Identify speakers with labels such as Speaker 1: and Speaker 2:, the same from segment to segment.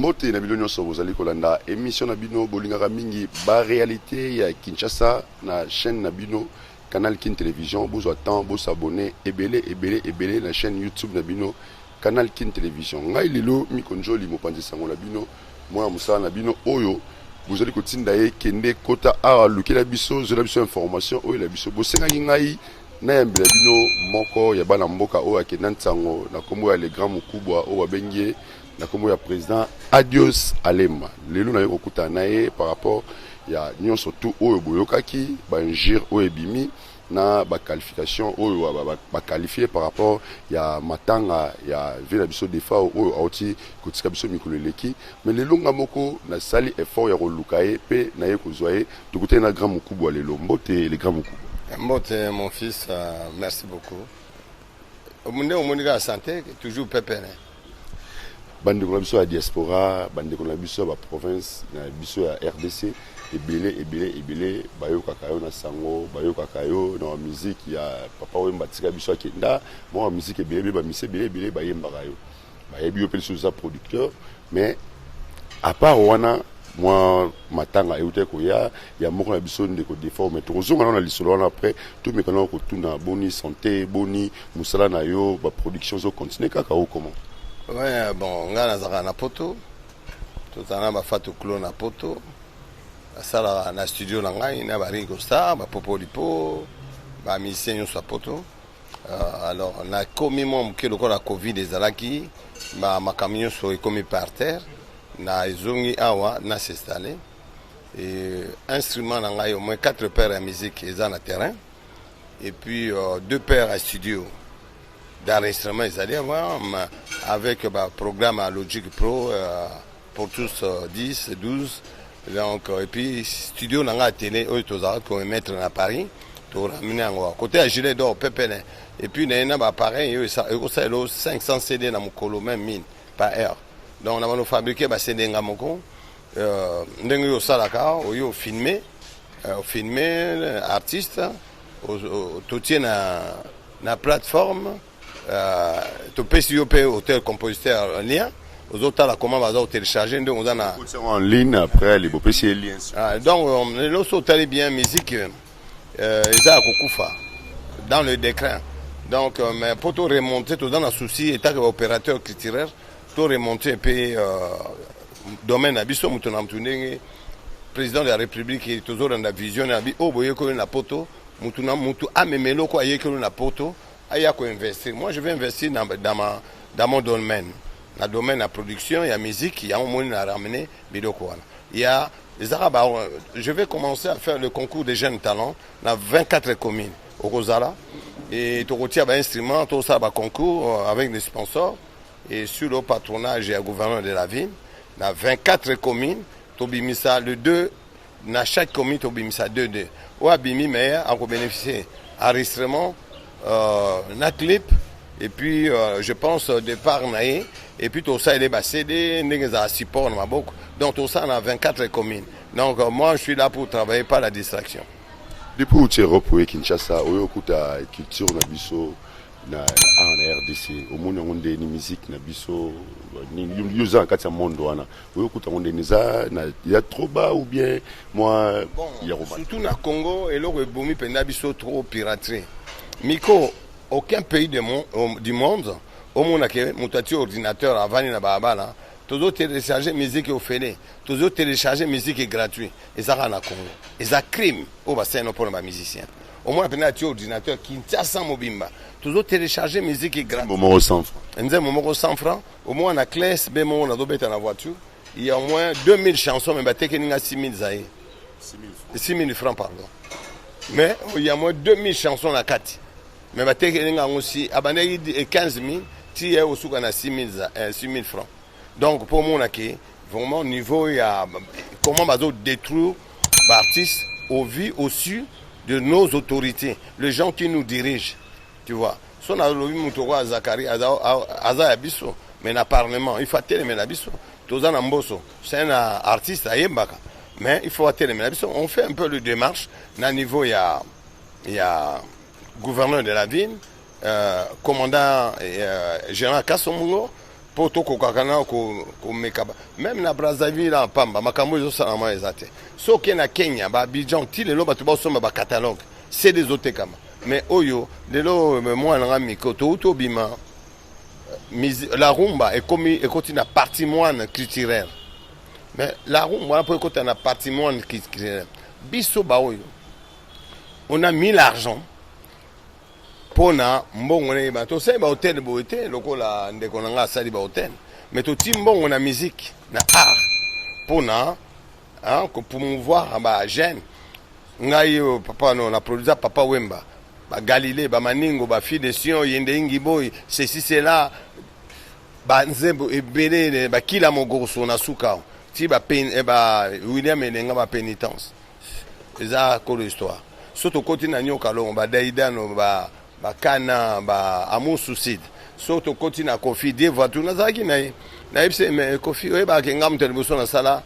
Speaker 1: Mbote na bino nyonso bozali kolanda émission na bino bolingaka mingi, ba réalité ya Kinshasa, na chaîne na bino Canal Kin Télévision. Bozwa temps bos'abonner ebele ebele ebele na chaîne YouTube na bino Canal Kin Télévision. Ngai lelo Mikonjoli, mopanzi sango na bino, mwana mosala na bino oyo bozali kotinda ye kende kota awa, lukela biso, zwela biso information oyo na biso bosengaki ngai nayambela bino. Moko ya bana mboka oyo akenda ntango na nkombo ya Le Grand Mokubwa, oyo babengi ye na nkombo ya président Adios Alema, lelo naye kokutana na ye par rapport ya nyonso tu oyo boyokaki, bainjure oyo ebimi na baqualification oyo baqualifie par rapport ya matanga ya vieux na biso Defao oyo auti kotika biso mikolo eleki. Mais lelo nga moko nasali effort ya koluka ye mpe naye kozwa ye. Tokutani na Grand Mokubwa lelo. Mbote, Le Grand Mokubwa.
Speaker 2: Mbote, mon fils, merci beaucoup. Nde omoni kaka, santé toujours pepene.
Speaker 1: Bandeko na biso ya diaspora, bandeko na biso ya baprovince na biso ya RDC ebele ebele ebele bayokaka yo na sango, bayokaka yo na bamusique ya Papa Wemba atika biso akenda. Mwa bamusique ebele ebele, bamisi ebele ebele bayembaka yo, bayebi yo mpe lisusu oza producteur. Mais à part wana, mwa matanga euti koya ya moko na biso, ndeko Defao. Mais tokozonga nano na lisolo wana après. Tomeka nano kotuna: boni santé? Boni mosala na yo? Baproduction ezocontinue kaka o comment?
Speaker 2: Ouais, bon, ngai nazalaka na Poto, tozala na bafatu clo na Poto, asalaka na studio na ngai na baRingo Star, bapopolipo, bamusicien nyonso ya Poto. Alors nakomi mwa moke lokola Covid ezalaki, bamakambo nyonso ekomi par terre. Na ezongi awa, na s'installe et instrument na ngai, au moins quatre paires ya musique eza na terrain, et puis deux paires ya studio d'enregistrement ezali awa avec baprogramme ya Logic Pro pour tous 10 12. Donc et puis studio na ngai ya télé oyo tozalaka koémettre na Paris, toramener yango côté ya Gilet d'Or pepele. Et puis naye na baappareil oyo ekosalela 500 CD na mokolo, même 1000 par heure. Donc na bano fabriquer baCD nga moko, ndenge oyo osalaka, oyo ofilme, ofilme artiste, totie na plateforme, topesi yo mpe auteur compositeur lien, ozotala comment baza kotélécharge, ndenge oza na
Speaker 1: en ligne. Après bopesi ye lien.
Speaker 2: Ah, donc lelo so otali bien, musique eza ya kokufa, dans le déclin. Donc mais mpo to remonter, toza na souci etake baopérateur culturel, to remonter mpe domaine na biso, moto na motu, ndenge président de la République tozolanda vision na bi oyo boyekoli na Poto, mutu na mutu amema eloko ayekoli na Poto, aya koinvestir. Moi, je vais investir dans mon domaine, na domaine ya production ya musique. Yango moni na ramener biloko wana ya ezaka ba. Je vais commencer à faire le concours des jeunes talents na 24 communes okozala, et tokotia bainstrument, tosala baconcours avec des sponsors et sur le patronage ya gouverneur de la ville. Na 24 communes, tobimisa le 2 na chaque commune, tobimisa 2 2. Oyo abimi meilleur akobénéficie enregistrement na clip et puis je pense départ na ye, et puis tosaleli baCD ndenge ezala support na maboko. Donc tosala na 24 communes. Donc moi, je suis là pour travailler, pas la distraction.
Speaker 1: Depuis outi Europe, oye Kinshasa, oyo okuta culture na biso na awa na RDC, omoni yango ndeni? Musique na biso, yo oza na kati ya monde wana, oyo okuta yango ndeni? Eza ya trop bas ou bien mwa
Speaker 2: Bon,
Speaker 1: ya kobata?
Speaker 2: Surtout na Congo, eloko ebomi mpenza biso, trop piraterie. Miko, aucun pays du monde omonake moto atie ordinateur, avandi na balabala, tozotélécharge musique ofele, tozotélécharge musique gratuit. Eza kaka na Congo. Eza crime oyo basalino mpona bamusicien. Omona mpenza atie ordinateur, Kinshasa mobimba tozotélécharge musique gratuit.
Speaker 1: Moko 100 francs.
Speaker 2: Nzembo moko 100 francs. Omona na classe B moko nazobeta na voiture, il y a au moins 2000 chansons, mais batekeli nga 6000 zaïre, 6000 francs, pardon. Mais il y a moins 2000 chansons na kati, mais batekeli nga yango si abandaki 15 000 ti ye osuka na 6000 francs. Donc mpo omona ke vraiment niveau ya comment bazodétruire baartiste au vu au su de nos autorités, les gens qui nous dirigent, tu vois. So nalobi moto okoyo Zakari aza ya biso, mais na parlement il faut atelemela biso. Toza na Mboso, c'est un artiste ayembaka, mais il faut atelemela biso. On fait un peu de démarche na niveau ya gouverneur de la ville, commandant général Kassomongo. Mpo tokokaka na komeka même na Brazzaville na pamba, makambo ezosalama eza te. Soki na Kenya, baAbidjan, ti lelo bato basomba bacatalogue, CD ezotekama. Mais oyo lelo, mwana nanga miko, touti obima la rumba ekomi, ekoti na patrimoine culturel. Mais la rumba wana, mpo ekota na patrimoine culturel, biso baoyo on a mis l'argent mpona mbongo nayeba, tosali bahotel boye te lokola ndeko na nga asali bahotel, mais toti mbongo na musique, na art, mpona kopromouvoir bajeune. Ngai oyo papa no na produisa Papa Wemba, bagalile, bamaningo, bafille de Sion, yende ingi boy, ceci cela, banzembo ebele, bakila mogoso na suka ti ba, ba William Elenga, bapénitence eza kolo histoire. So tokoti na Nyoka Longo, badaidano, bakana, ba amour suicide. So tokoti na Kofi Die Voiture, nazalaki na ye, nayebisi me Kofi: oyebaka nga moto ya liboso nasala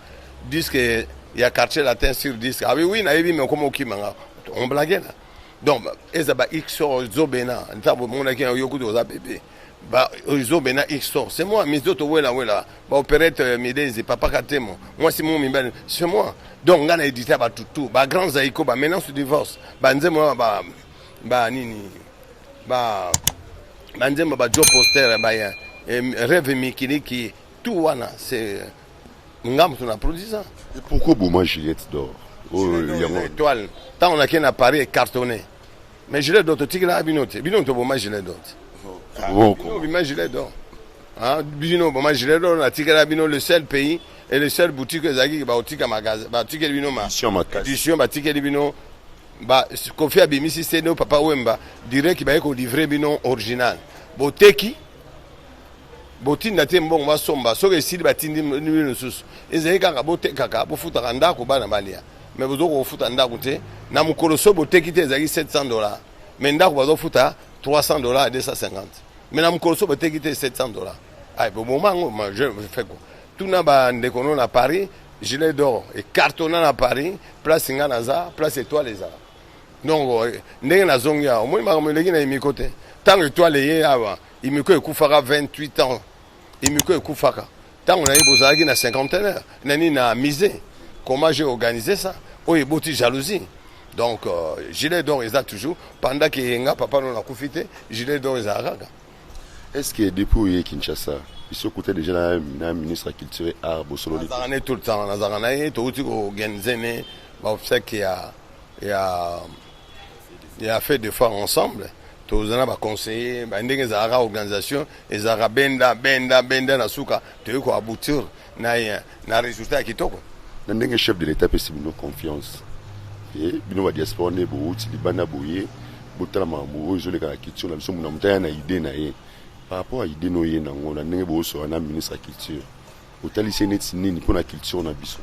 Speaker 2: disque ya Quartier Latin sur disque? Abi oui, nayebi, me okoma okima nga, on blague là. Donc eza ba xor ezobena ntango omonaki yo kutu oza bébé, ezobena xor, c'est moi. Mizoto wela wela, baopérette midezi, papa Katemo, mwasi mo mibali, c'est moi. Donc nga na édité batutu, bagrand zaiko, bamenance divorce, banzembo ba ba nini, ba banzembo, bajo poster, ba rêve mikiliki, tout wana c'est nga moto na produit ça.
Speaker 1: Et pourquoi boma Juliette d'or?
Speaker 2: Oyo yango étoile, ntango nakei na Paris, ecartonné. Mais Gilet d'or totikelaka bino te, bino toboma Gilet d'or te. Bino bima Gilet d'or, bino boma Gilet d'or. Natikela bino le seul pays et le seul boutique ezalaki baotika magasin, batikeli bino édition, batikeli bino. Kofi abimisi CD Papa Wemba direct, baye kolivre bino original. Boteki, botinda te mbongo basomba. Soki esili, batindi bino lisusu. Ezali kaka botekaka, bofutaka ndako, bana balia. Mais bozoka kofuta ndako te na mokolo. So boteki te, ezalaki 700 dollars, mais ndako bazofuta 300 dollars, 250. Mais na mokolo so boteki te, 700 dollars. Ay, boboma yango. Je fais quoi? Tuna bandeko no na Paris. Gilet d'or ecartonna na Paris, place nga naza, place étoile ezala. Donc ndenge nazongi awa, omoni makambo eleki na Imiko te. Ntango étoile eye awa, Imiko ekufaka 28 ans. Imiko ekufaka ntango naye, bozalaki na cinquantenaire nani na musée. Comment j'ai organisé ça? Oyo eboti jalousie. Donc gilet d'or eza toujours pendant ke nga papa no nakufi te, gilet d'or ezala kaka.
Speaker 1: Est ce que depuis oye Kinshasa, biso okuta déjà na ministre ya culture et art, bosololi?
Speaker 2: Nazalaka ne tout le temps, nazalaka na ye. Touti koorganize ne baobsèque ya fait de fois ensemble. Toza na baconseiller, bandenge ezalaka, organisation ezalaka benda benda benda, na suka toyei koaboutir na résultat ya kitoko.
Speaker 1: Na ndenge chef de l'État apesi bino confiance e bino badiaspora, nde bouti libanda boye, botala makambo oyo ezoleka na culture na biso, na moto aya na idée na ye par rapport à idée no ye nango, na ndenge bosola na ministre ya culture, otalisi ye neti nini mpo na culture na biso?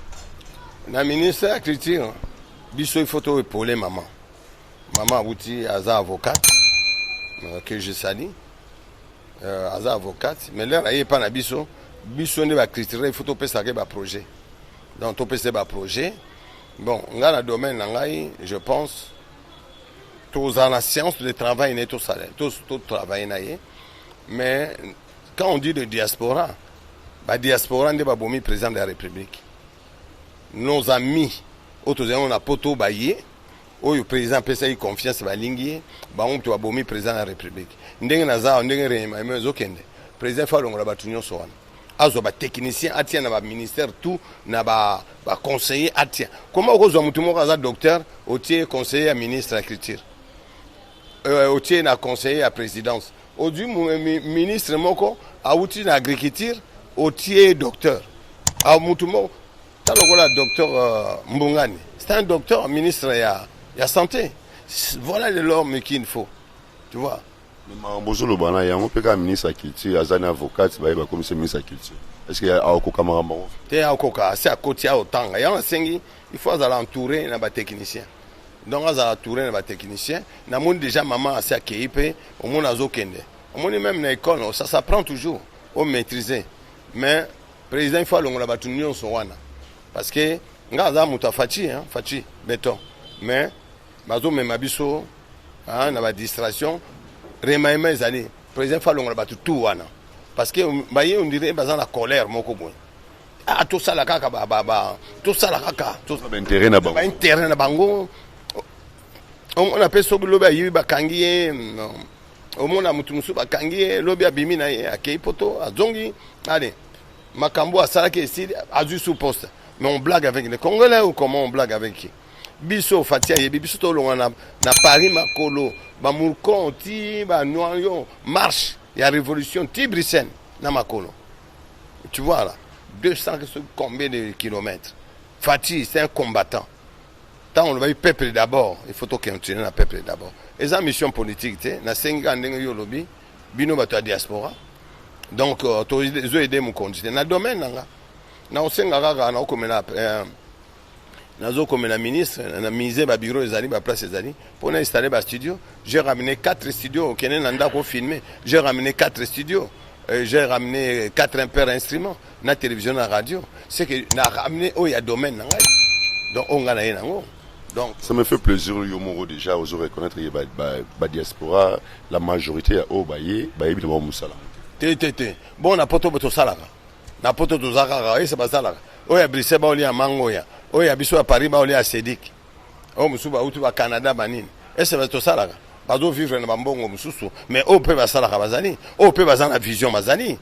Speaker 2: Na ministre ya culture, biso il faut toépauler mama. Mama awuti, aza avocate, que je salue, aza avocate. Mais l'heure aye epa na biso, biso nde baculturel, il faut topesaka ye baprojet. Donc topesa ye baprojet. Bon, ngai na domaine na ngai, je pense tozala na séance de travail na ye, tosala, totravaille na ye. Mais quand on dit de diaspora, badiaspora nde babomi président de la République. Nos amis oyo tozali na Poto, baye oyo président apesaki confiance, balingi ye, bango moto babomi président ya République. Ndenge naza, ndenge remaniement ezokende, président faut alongola bato nyonso wana, azwa batechnicien, atia na baministère tout, na baconseiller atia. Koma okozwa motu moko aza docteur, otie conseiller ya ministre ya culture, otie na conseiller ya présidence. Ozwi ministre moko awuti na agriculture, otie docteur. Mutu moko ta lokola docteur Mbungani, c'est un docteur, ministre ya santé. Voilà l'homme qu'il faut, tu vois.
Speaker 1: Makambo ozoloba na yango mpe kaka ministre ya culture aza na avocate, baye bakomisa ministre ya culture, est ce que akokoka makambo yango?
Speaker 2: Te, akoka. Asi akoti, aotanga yango. Asengi, il faut azala entouré na batechnicien. Donc azala entouré na batechnicien. Namoni déjà mama asi akei mpe, omoni azokende, omoni même na école, ça s'apprend toujours omaîtriser. Mais président il faut alongola bato nyonso wana, parce que nga aza moto afaci, hein, Fatshi béton. Mais bazomema biso, hein, na badistraction. Remaniement ezali, président faut alongola bato tout wana. Parce que baye, on dirait baza na colère moko boye. Ah, tosala kaka ba tosala kaka
Speaker 1: baintérêt na bango.
Speaker 2: Baintérêt na bango. Omona mpe soki lobi ayibi, bakangi ye. Omona motu mosusu bakangi ye, lobi abimi na ye, akei poto, azongi. Allez, makambo asalaki esili, azwi sous poste. Mais on blague avec les Congolais ou comment? On blague avec qui? Biso Fati ayebi biso, tolongwa na Paris makolo, bamurcon ti banoyon, marche ya révolution ti Bruxelles na makolo. Tu vois là, 200 combien de kilomètres. Fati, c'est un combattant. Ntango olobaki peuple d'abord, il faut tocontinue na peuple d'abord. Eza mission politique te. Nasengi kaka ndenge yo olobi, bino bato ya diaspora, donc tozoaider mokonzi te na domaine na nga. Nakosenga kaka, nakokomela, nazokomela ministre na mise, babureau ezali, baplace ezali mpona installer bastudio. J'ai ramené quatre studios. Okende na ndako ofilme. J'ai ramené quatre studios, j'ai ramené quatre paires instruments na télévision, na radio. C'est que na ramené oyo ya domaine na ngai, donc oyo ngai na ye nango, donc
Speaker 1: Ça me fait plaisir. Yo moko déjà ozo reconnaître ye ba diaspora, la majorité ya oyo baye bayebi na bango mosala.
Speaker 2: Te, te, te. Bon, na poto bo tosalaka, na poto toza kaka ese basalaka. Oyo ya Bruxelles baolia mangoya, oyo ya biso ya Paris baolia ya Cédic, oyo mosusu bauti bacanada banini, ese tosalaka, bazovivre na bambongo mosusu. Mais oyo mpe basalaka bazali, oyo mpe baza na vision bazali.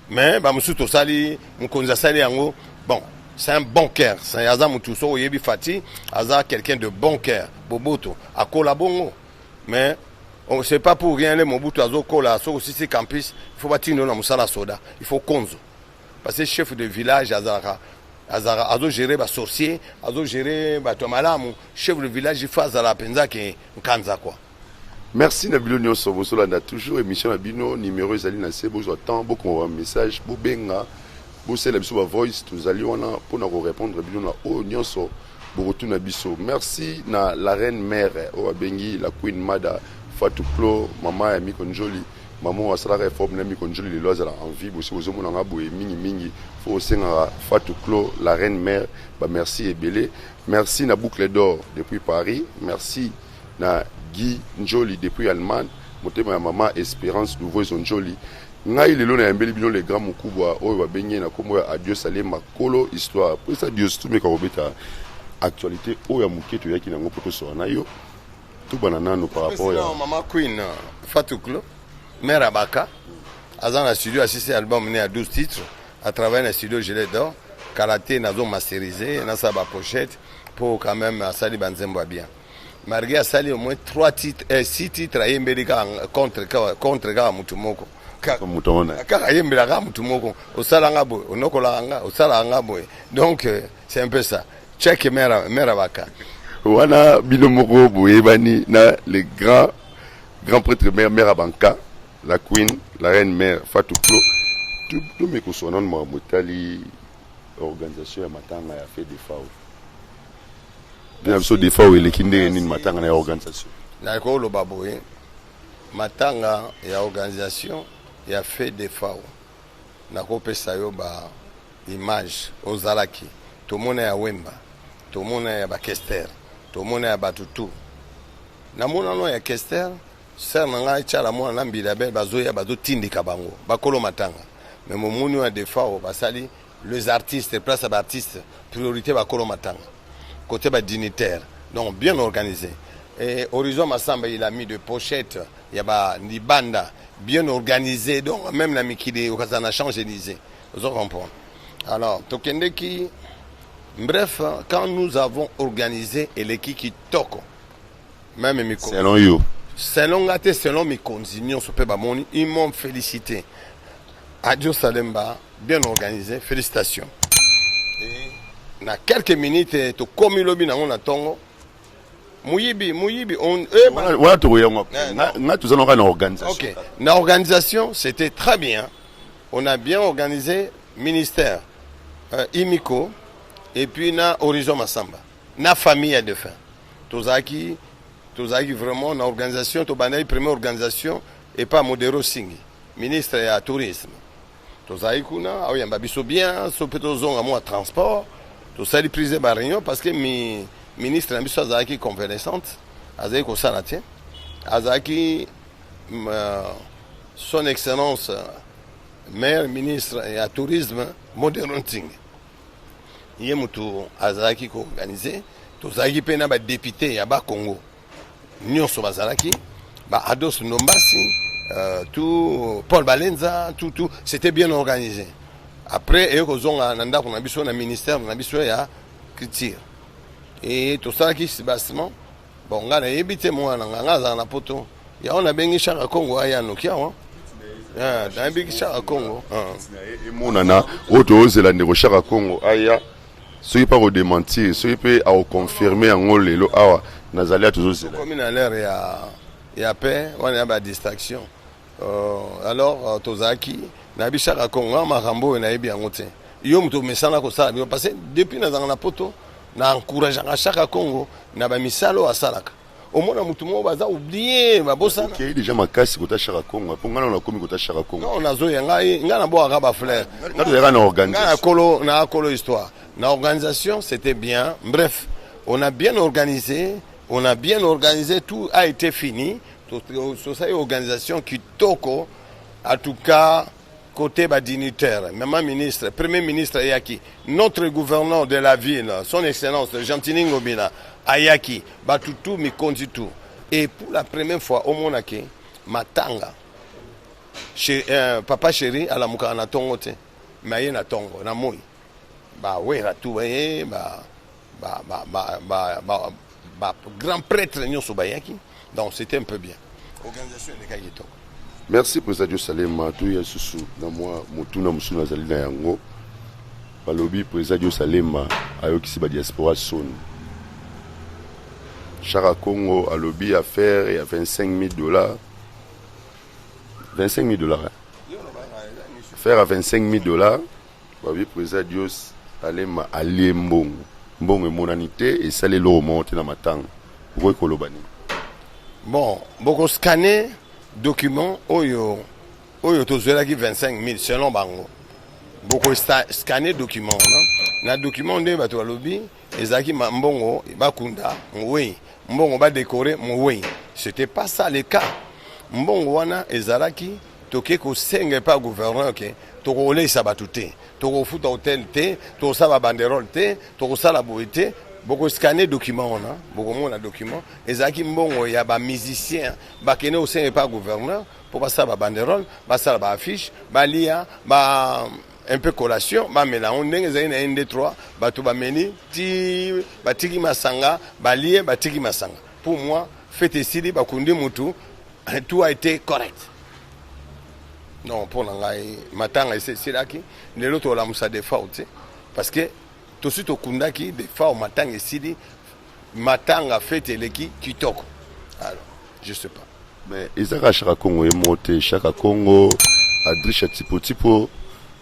Speaker 2: Mais bamosusu tosali, mokonzi asali yango. Bon, c'est un bon cœur. Aza motu, soki oyebi Fati, aza quelqu'un de bon cœur, boboto, akola bongo. Mais oh, c'est pas pour rien le Mobutu azokola. Soki osisi campus, il faut batinda na mosala soda, il faut konzo, parce que chef de village azalaka, azalaka azogérer basorcier, azogérer bato ya malamu. Chef de village, il faut azala mpenza ke nkanza quoi.
Speaker 1: Merci na bino nyonso bozolanda toujours émission na bino. Numéro ezali na se, bozwa temps bokoma bamessage, bobenga, bosala biso bavoice. Tozali wana mpona korépondre bino na oyo nyonso bokotuna biso. Merci na la reine mère oyo abengi la Queen Mada Fatou Clo, mama ya Miko Njoli, mama oyo asalaka effort na Miko Njoli lelo azala en vie. Bosi bozomonanga boye mingimingi, fo osengaka Fatou Clo, la reine mère, bamerci ebele. Merci na Boucle d'Or depuis Paris. Merci na Guy Njoli depuis Allemagne, motema ya mama Espérance Louvoiso Njoli. Ngai lelo nayambeli bino le grand mokubwa oyo babengi na nkombo ya Adios Alema, kolo histoire. Po esa Dios, tumeka kobeta actualité oyo ya moke toyaki nango mpo tosoka na yo. Tobana nano par rapport ya
Speaker 2: mama Queen Fatou Clo, mère Abaka, aza na studio, asisi album ne ya 12 titres, à travailler na studio Gilet d'Or. Kala te nazo masteriser, nasala bapochette mpo quand même asali banzembo ya bien, malgré asali au moins 3 titres, 6 titres ayembeli kaka contre kaka mutu moko. Kaka ayembelaka kaka mutu moko: osalanga boye, onokolaka nga, osalaka nga boye. Donc c'est un peu ça. Check mère, mère Abaka.
Speaker 1: Wana bino moko boyebani na le grand grand prêtre, mère, mère Abanka, la queen, la reine mère Fatou Clo. Tomekoswa nano makambo etali organisation ya matanga ya fe Defao. Bina biso Defao eleki ndenge nini, matanga na ya organisation?
Speaker 2: Nakoki koloba boye: matanga ya organisation ya fe Defao, nakopesa yo ba image ozalaki. Tomona ya Wemba, tomona ya bakester, tomona ya bato tu. Namonano ya Kester, sœur na ngai Tiala mwana na Mbila Bel, bazoya, bazotindika bango bakolo matanga. Mais momoni oyo ya Defao, basali les artistes, place ya baartiste, priorité bakolo matanga, côté badignitaire. Donc bien organisé. Et Horizon Massamba, il a mis de pochettes ya ba libanda, bien organisé. Donc même na mikili okaza na Champs-Élysées, ozo comprendre. Alors tokendeki, bref, quand nous avons organisé, eleki kitoko même miko.
Speaker 1: Selon yo?
Speaker 2: Selon nga te, selon mikonzi nyonso mpe bamoni, ils m'ont félicité: Adio Salemba, bien organisé, félicitations. Et na quelques minutes tokomi lobi nango na ntongo, moyibi moyibi
Speaker 1: Wana tokoyango nga, toza naka na organisation.
Speaker 2: Ok, na organisation, c'était très bien. On a bien organisé, ministère Imiko et puis na Horizon Masamba na famille ya défunt. Tozalaki vraiment na organisation. Tobandaki première organisation epa Modero Singi, ministre ya tourisme. Tozalaki kuna, aoyamba biso bien. So mpe tozonga mwa transport, tosali prise ba réunion, parce que ministre na biso azalaki convalescente, azalaki kosala te. Azalaki son excellence. Meilleur ministre ya tourisme, Modero Ntingi, ye motu azalaki koorganize. Tozalaki mpe na badepute ya Bakongo nyonso, bazalaki ba Ados Ndombasi, tout Paul Balenza, tout tout c'était bien organisé. Après eye kozonga na ndako na biso, na ministère na biso ya culture, e tosalaki soubassement. Bon, ngai nayebi te, mwana na ngai, ngai azala na Poto. Yango nabengi Shaka Congo aya noki awa. Nayebi Shaka Congo.
Speaker 1: Emonana oyo tozela ndeko Shaka Congo aya, soki mpe akodémentir, soki mpe akoconfirme yango. Lelo awa nazali, tozozela.
Speaker 2: Komi na l'heure ya paix wana ya badistraction. Alors tozalaki, nayebi Shaka Congo, makambo oyo nayebi yango te. Yo moto omesana kosala bino, parce que depuis nazalaka na Poto, na encourageaka Shaka Congo na bamisala oyo asalaka. Omona motu moko baza oublié, babosana.
Speaker 1: Okei déjà makasi kota Shaka Congo, mpo ngai nakomi kota Shaka Congo.
Speaker 2: Non, nazoya. Ngai nabwakaka bafleur.
Speaker 1: Nga tozalaka na organisation.
Speaker 2: Kolo na kolo histoire na organisation, c'était bien. Bref, on a bien organisé, on a bien organisé, tout a été fini. Tosali organisation kitoko. En tout cas, côté badignitaire, maman ministre, premier ministre ayaki, notre gouverneur de la ville, son excellence Gentini Ngobila ayaki, batutu mikonzi, tout. Et pour la première fois omonaki matanga, papa chéri alamukaka na ntongo te, me aye na ntongo na moi, bawera tu baye, ba grand prêtre nyonso bayaki. Donc c'était un peu bien, organisation elekaki kitoko.
Speaker 1: Merci, président Diosalema. Toya susu na mwa motuna mosusu nazali na yango. Balobi président Diosalema ayokisi badiaspora soni. Chaka Congo alobi affaire ya 25 000 dollars, 25 000 dollars, affaire ya 25 000 dollars. Balobi président Dios Alema alie mbongo, mbongo emonani te, esali eloko moko te na matanga. Okoki koloba nini?
Speaker 2: Bon, bokoscanner document oyo tozwelaki 25 000 selon bango. Bokoscanner document wana. Na document nde bato balobi ezalaki mbongo bakunda mowei, mbongo badécorer mowei. C'était pas ça le cas. Mbongo wana ezalaki, toke kosenga epa gouverneur ke tokoleisa bato te, tokofuta hotel te, tokosala babanderole te, tokosala boye te. Bokoscanner document wana, bokomona document ezalaki mbongo ya bamusicien. Bakende kosenga epa gouverneur mpo basala babanderole, basala baaffiche, balia ba un peu collation, bamela yango ndenge ezali na 1 2 3. Bato bameli ti batiki masanga, balie, batiki masanga. Pour moi, fête esili, bakundi mutu, tout a été correct. Non, mpo na ngai, matanga esi esilaki. Lelo tolamusa Defao te, parce que tosi tokundaki Defao, matanga esili, matanga fête eleki kitoko. Alors je sais pas.
Speaker 1: Mais eza kaka Shaka Congo ye moko te. Shaka Congo, Adrisha Tipo-Tipo,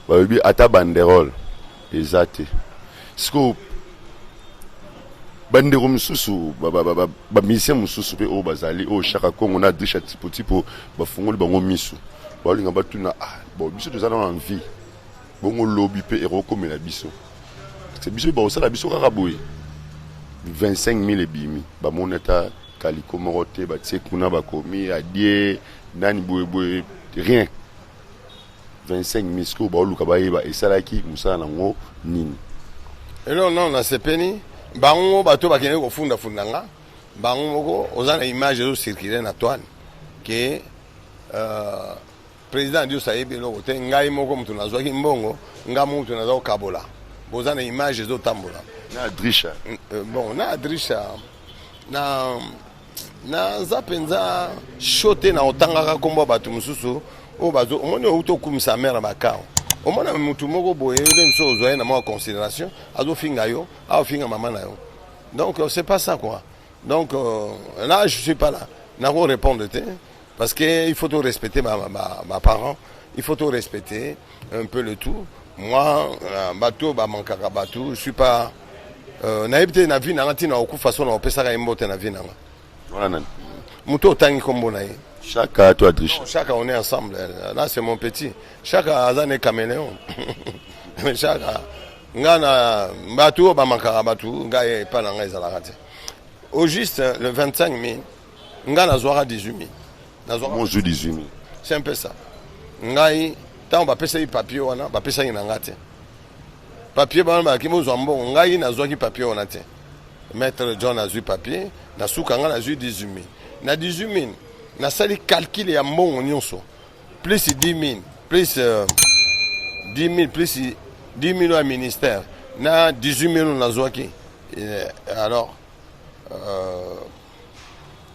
Speaker 1: balobi ata banderole eza te. Sikoyo bandeko mosusu, bamusicien mosusu mpe oyo bazali, oyo Shaka Congo na Adrisha Tipo-Tipo bafungoli bango miso, baolinga batuna: ah bon, biso toza na envie bongo, lobi mpe ekokomela biso, parce biso bakosala biso kaka boye? 25 000 ebimi, bamoni ata kaliko moko te, batie kuna, bakomi adie nani boyeboye, rien. 25 000, sikoyo baoluka bayeba esalaki mosala nango nini.
Speaker 2: Elo non, nasepeni. Bango bato bakende kofundafunda nga, bango moko oza na image ezocircule na toile ke président Dios ayebi eloko te, ngai moko moto nazwaki mbongo, ngai moko moto naza kokabola. Boza na image ezotambola.
Speaker 1: Na Adrisha.
Speaker 2: Bon, na Adrisha, na naza mpenza sho te na otangaka nkombo ya bato mosusu oyo bazo. Omoni, outi okumisa mare na bakao, omona motu moko boye nde mosusu ozwa ye na mwa considération, azofinga yo, aofinga mama na yo. Donc c'est pas ça quoi. Donc là je suis pas là nako répondre te, parce que il faut tout respecter, ba parents, il faut tout respecter un peu le tout. Moi, bato bamankaka bato, je suis pas nayebi te na vie nanga ntina okufa so na opesaka ye mbote na vie nanga.
Speaker 1: Wana nani?
Speaker 2: Moto otangi nkombo na ye.
Speaker 1: Chaka to Adrisha?
Speaker 2: Non, Chaka, on est ensemble là, c'est mon petit. Chaka aza ne caméléon. Chaka, nga na bato oyo bamankaka bato, ngai epa na ngai ezalaka te. Au juste, le 25 000, nga nazwaka 18 000, nazwaka.
Speaker 1: Mozwi 18 000?
Speaker 2: C'est un peu ça. Ngai Ntango bapesaki papier wana, bapesaki na nga te papier wana, balaki bozwa mbongo. Ngai nazwaki papier wana te. Maître John azwi papier na suka, ngai nazwi 18 000. Na 18 000, nasali calcul ya mbongo nyonso, plus 10 000, plus 10 000, plus 10 000 ya ministère na 18 000 nazwaki. Alors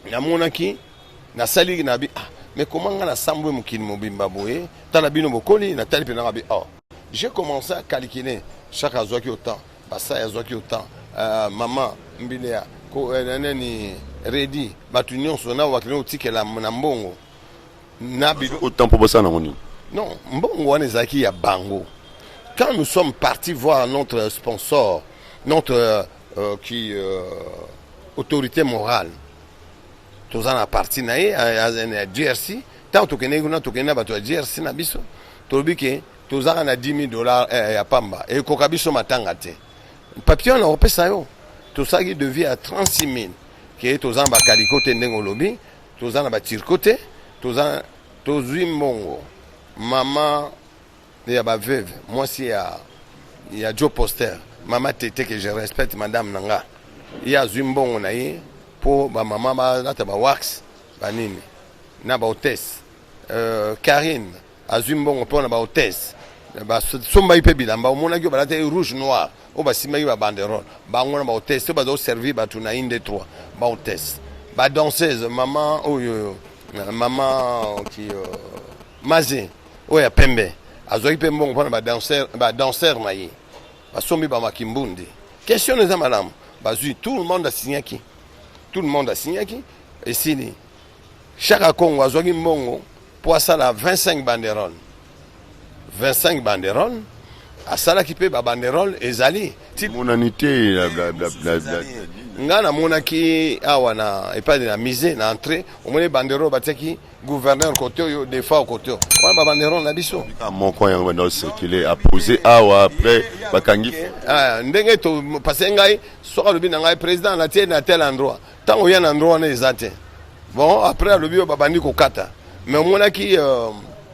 Speaker 2: namonaki, nasali na bi: "Ah, mais comment nga nasambwe mokili mobimba boye? Tala bino bokoli." Natali mpe nanga bi: "Oh." J'ai commencé à calculer. Chaque azwaki autant, Basai azwaki autant, mama Mbilea ko, nani, Redi, bato nyonso na bakende kotikela na mbongo na bilo.
Speaker 1: Autant mpo bosala nango nini?
Speaker 2: Non, mbongo wana ezalaki ya bango. Quand nous sommes partis voir notre sponsor, notre qui autorité morale, toza na parti na ye ya GRC. Ntango tokendeki kuna, tokende na bato ya GRC na biso, tolobi ke tozaka na 10 000 dollars ya pamba, ekoka biso matanga te. Papier wana kopesa yo, tosalaki devis ya 36 000, ke toza na bakaliko te, ndenge olobi, toza na batirko te. Toza, tozwi mbongo. Mama ya baveuve, mwasi ya Joe Poster, mama Tete, que je respecte, madame na nga, ye azwi mbongo na ye mpo bamama balata bawax, banini na bahôtesse. Karine azwi mbongo mpo na bahôtesse, basombaki mpe bilamba. Omonaki oyo balataki rouge noir, oyo basimbaki babanderole, bango na bahôtesse oyo bazoservir bato na inde 3, bahôtesse, badanseuse, mama oyo, mama ki Maze oyo ya pembe, azwaki mpe mbongo mpona badanser na ye, basombi bamakimbundi. Question eza malamu. Bazwi, tout le monde asignaki, tout le monde asignaki, esili. Chaka Congo azwaki mbongo mpo asala 25 banderole. 25 banderole asalaki mpe, babanderole ezali.
Speaker 1: Monani te.
Speaker 2: Ngai namonaki awa na epai na musée, na entrée, omoni banderole batiaki gouverneur kote oyo, Defao kote oyo, wana babanderole na biso.
Speaker 1: Moko yango banda ocircule, apose awa, après bakangi.
Speaker 2: Ndenge to parce ngai soki alobi na ngai: "Président, natie na tel endroit", ntango oya na endroit wana, eza te. Bon, après alobi oyo babandi kokata, mais omonaki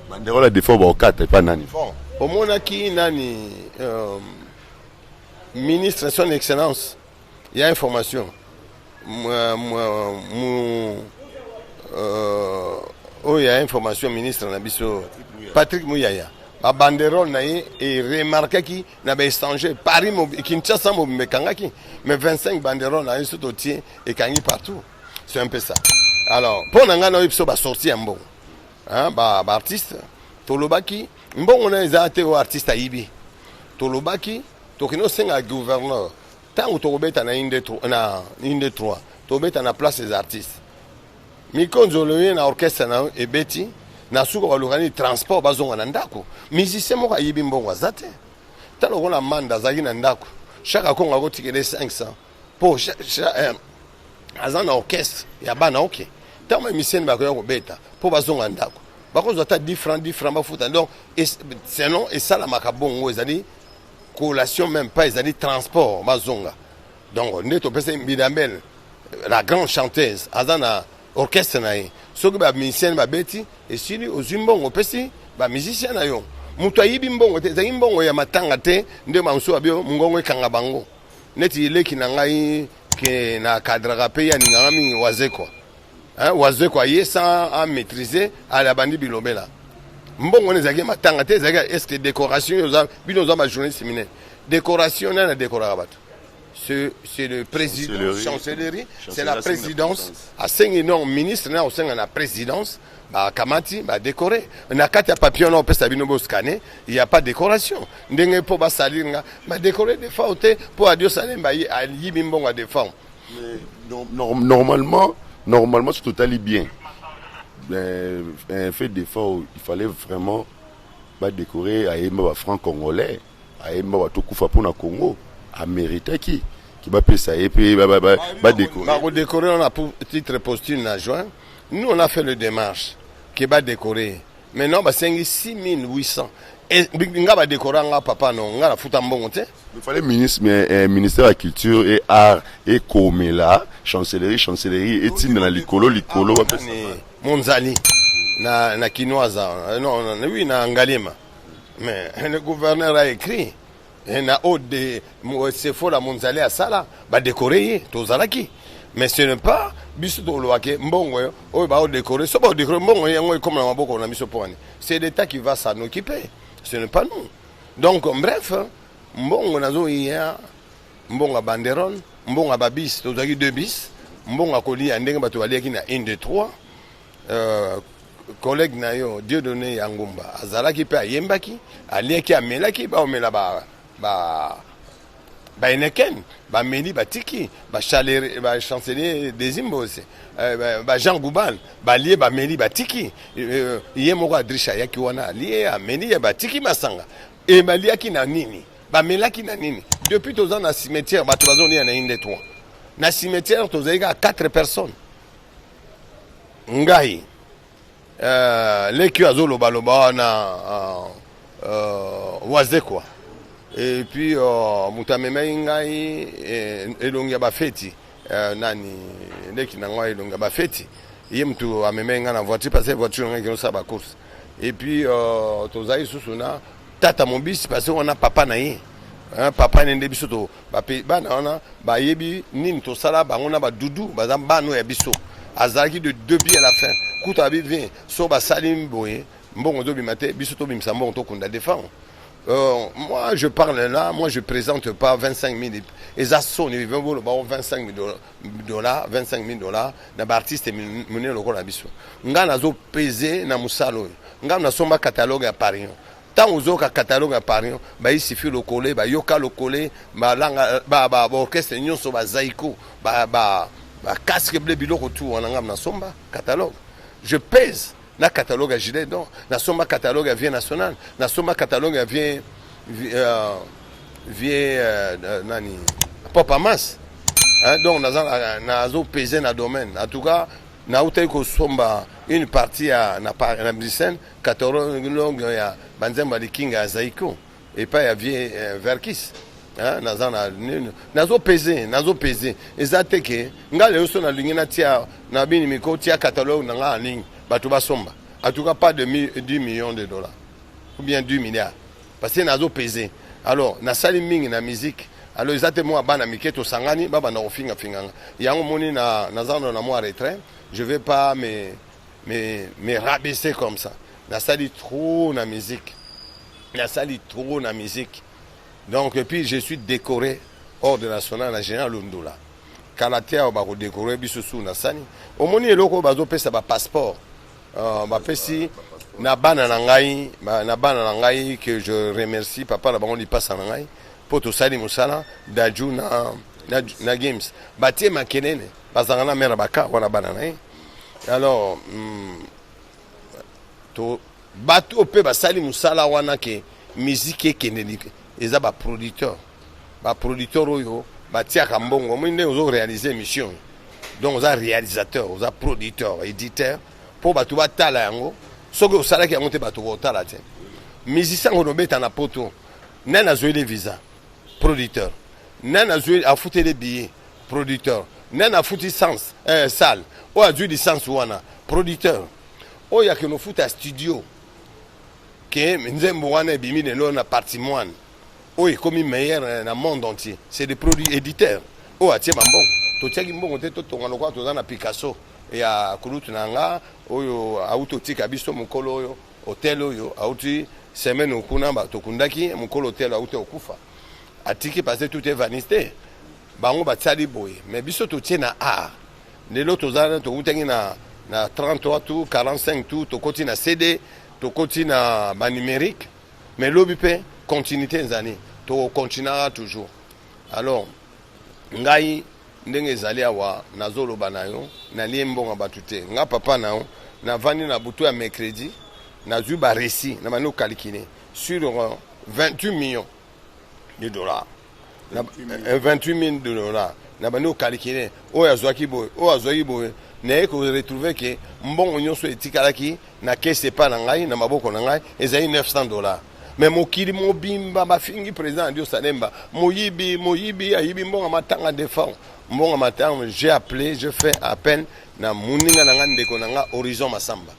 Speaker 1: Banderole ya Defao baokata epa nani?
Speaker 2: Bon, omonaki nani, ministre, son excellence ya information, oyo ya information, ministre na biso Patrick Muyaya, babanderole na ye eremarkaki na baétranger, Paris, Kinshasa mobimba ekangaki. Mais 25 banderole na ye, so totie, ekangi partout. C'est un peu ça. Alors mpo na ngai, naoyebi biso basorti ya mbongo baartiste, tolobaki mbongo na eza te oyo artiste ayibi. Tolobaki tokende osenga gouverneur, ntango tokobeta na inde 3, tobeta na place des artistes, mikonzi ye na orchestre na yo ebeti, na suka baluka nini, transport, bazonga na ndako. Musicien moko ayibi mbongo aza te. Tala lokola Manda azalaki na ndako, chaque akongo akotikele 500 mpo aza na orchestre ya bana. Oke, ntango bamusicien bakoya kobeta mpo bazonga ndako, bakozwa ata 10 francs, 10 francs bafuta. Donc sinon esalamaka bongo, ezali collation, même pas, ezali transport bazonga. Donc nde topesa Mbidambel, la grande chanteuse, aza na orchestre na ye, soki bamusicien babeti, esili, ozwi mbongo, opesi bamusicien na yo. Moto ayibi mbongo te, ezali mbongo ya matanga te. Nde bamosusu babi mongongo ekanga bango, neti leki na ngai ke na kadraka mpe ye alinganga mingi, Wazekwa. Wazekwa ye sans amaîtrise, abandi bilobela. Mbongo wana ezalaki matanga te, ezalaki est ce que décoration oyo bino oza bajournaliste minene, décoration nani adekoraka bato? C'est le président, chancellerie, c'est la présidence. Asengi non, ministre na osenga na présidence, bakamati, badécore. Na kati ya papier wana opesa bino boscanner, il y a pas décoration. Ndenge mpo basalir nga, badécore Defao te, mpo Adios Alemba ayibi mbongo ya Defao.
Speaker 1: Normalement, c'est totali bien fait Defao, il fallait vraiment badécorer. Ayemba bafranc congolais, ayemba bato kufa mpona Congo, améritaki ki bapesa ye mpe badécorer.
Speaker 2: Bakodécorer wana pour titre posthume na juin. Nous, on a fait le démarche ke badécorer. Maintenant basengi 6800. Nga badécorer nga papa no, nga nafuta mbongo te.
Speaker 1: Il fallait ministre, mais, ministère ya culture et art ekomela chancellerie etinda na likolo likolo.
Speaker 2: Monzali na Kinoise, non, oui, na Ngaliema. Mais le gouverneur a écrit na oyo de Sefola Monzale asala, badécorer ye, tozalaki. Mais ce n'est pas biso tolobake mbongo oyo baodécorer. So baodécorer mbongo yango ekoma na maboko na biso mpo wani, c'est l'État qui va s'en occuper, ce n'est pas nous. Donc bref, mbongo nazoya, mbongo ya banderole, mbongo ya babus, tozwaki deux bus, mbongo ya kolia ndenge bato baliaki na 1 2 3. Collègue na yo Dieudonné ya Ngumba azalaki mpe, ayembaki, aliaki, amelaki, baomela ba ba baHeineken, bameli, batiki, bachancelier Desimbose, baJean Goubal balie, bameli, batiki. Ye moko Adriche ayaki wana, alie, ameli ye, batiki masanga. E baliaki na nini? Bamelaki na nini? Depuis toza na cimetière, bato bazolia na inde 3 na cimetière, tozali kaka 4 personnes: ngai, leki oyo azolobaloba wana, Wazekwa, et puis moto amemaki ngai elongi ya bafeti, nani, leki na ngai elongi ya bafeti, ye moto amemaki ngai na voiture, parce que voiture ngai ekende osala bacourse. Et puis tozali lisusu na tata mobisi, parce que wana papa na ye, papa ne nde biso to bana wana bayebi nini tosala bango na badudu, baza bana oyo ya biso. Azalaki de début à la fin. Kuta abi vient so basali boye, mbongo ezobima te, biso tobimisa mbongo, tokunda défendre. Moi je parle là, moi je présente pas 25 000. Eza soni boloba 25 000 dollars, 25 000 dollars na baartiste monene lokola biso. Ngai nazopese na mosala oyo, ngai nasomba catalogue ya Parion. Ntango ozoyoka catalogue ya Parion, baisifi lokole, bayoka lokole, balanga, baorchestre nyonso, bazaiko, bacasque bleu, biloko tu wana, ngai nasomba catalogue. Je pèse na catalogue ya gilet d'or, nasomba catalogue ya vie nationale, nasomba catalogue ya vie nani, Pop Amas, hein. Donc naza nazopese na domaine. En tout cas nautaki kosomba une partie ya na Bruxelles, catalogue ya banzembo ya likinga ya Zaiko epai ya vie Verkis, naza na nazopese, nazopese. Eza te ke ngai lelo so nalingi natia na bini miko tia catalogue na ngai en ligne, bato basomba. En tout cas pas de 10 millions de dollars ou bien 10 milliards, parce que nazopese. Alors nasali mingi na musique. Alors eza te mwa bana mike tosangani, babanda kofingafinganga yango. Moni naza na mwa retrait, je vais pas me rabaisser comme ça. Nasali trop na musique, nasali trop na musique. Donc et puis je suis décoré ordre national na général Lundula. Kala te awa bakodécorer biso su. Nasani omoni eloko oyo bazopesa bapasseport, bapesi na bana na ngai, na bana na ngai que je remercie, papa na bango lipasa na ngai, mpo tosali mosala Daju na Games, batie makelele, bazalaka na mare baka wana, bana na ye. Alors to bato mpe basali mosala wana ke miziki ekende, eza baproducteur, baproducteur oyo batiaka mbongo. Omoni ndenge ozoréaliser émission, donc oza réalisateur, oza producteur, éditeur, mpo bato batala yango. Soki osalaki yango te, bato kotala te. Musicien ngo nobeta na poto, nani azweli visa? Producteur. Nani azwi afuteli billet? Producteur. Nani afuti sens salle oyo azwi licence wana? Producteur. Oyo akende ofuta studio ke nzembo wana ebimi lelo na patrimoine oyo ekomi meilleur na monde entier, c'est des produits éditeurs oyo atie bambongo. Totiaki mbongo te totonga lokola toza na Picasso ya kulutu na nga oyo auti otika biso, mokolo oyo hotel oyo auti semaine kuna tokundaki mokolo hotel auti okufa, atiki, parce que tout est vanité. Bango batiali boye, mais biso totie na art. Lelo toza, tokutaki na 33 tours, 45 tours, tokoti na CD, tokoti na banumérique, mais lobi mpe continuité ezali, tokokontinuaka toujours. Alors ngai ndenge ezali awa, nazoloba na yo, nalie mbongo bato te. Nga papa na yo, navandi na butu ya mercredi, nazwi bareçu na bandi ocalculer sur 28 millions de dollars, 28 000 de dollars. Na bandi ocalculer oyo azwaki boye, oyo azwaki boye, naye koretrouver ke mbongo nyonso etikalaki na kese epa na ngai, na maboko na ngai, ezali 900 dollars. Mais mokili mobimba bafingi président Adio Salemba moyibi, moyibi, ayibi mbongo matanga, defend mbongo matanga. J'ai appelé, je fais appel na moninga na nga, ndeko na nga Horizon Masamba,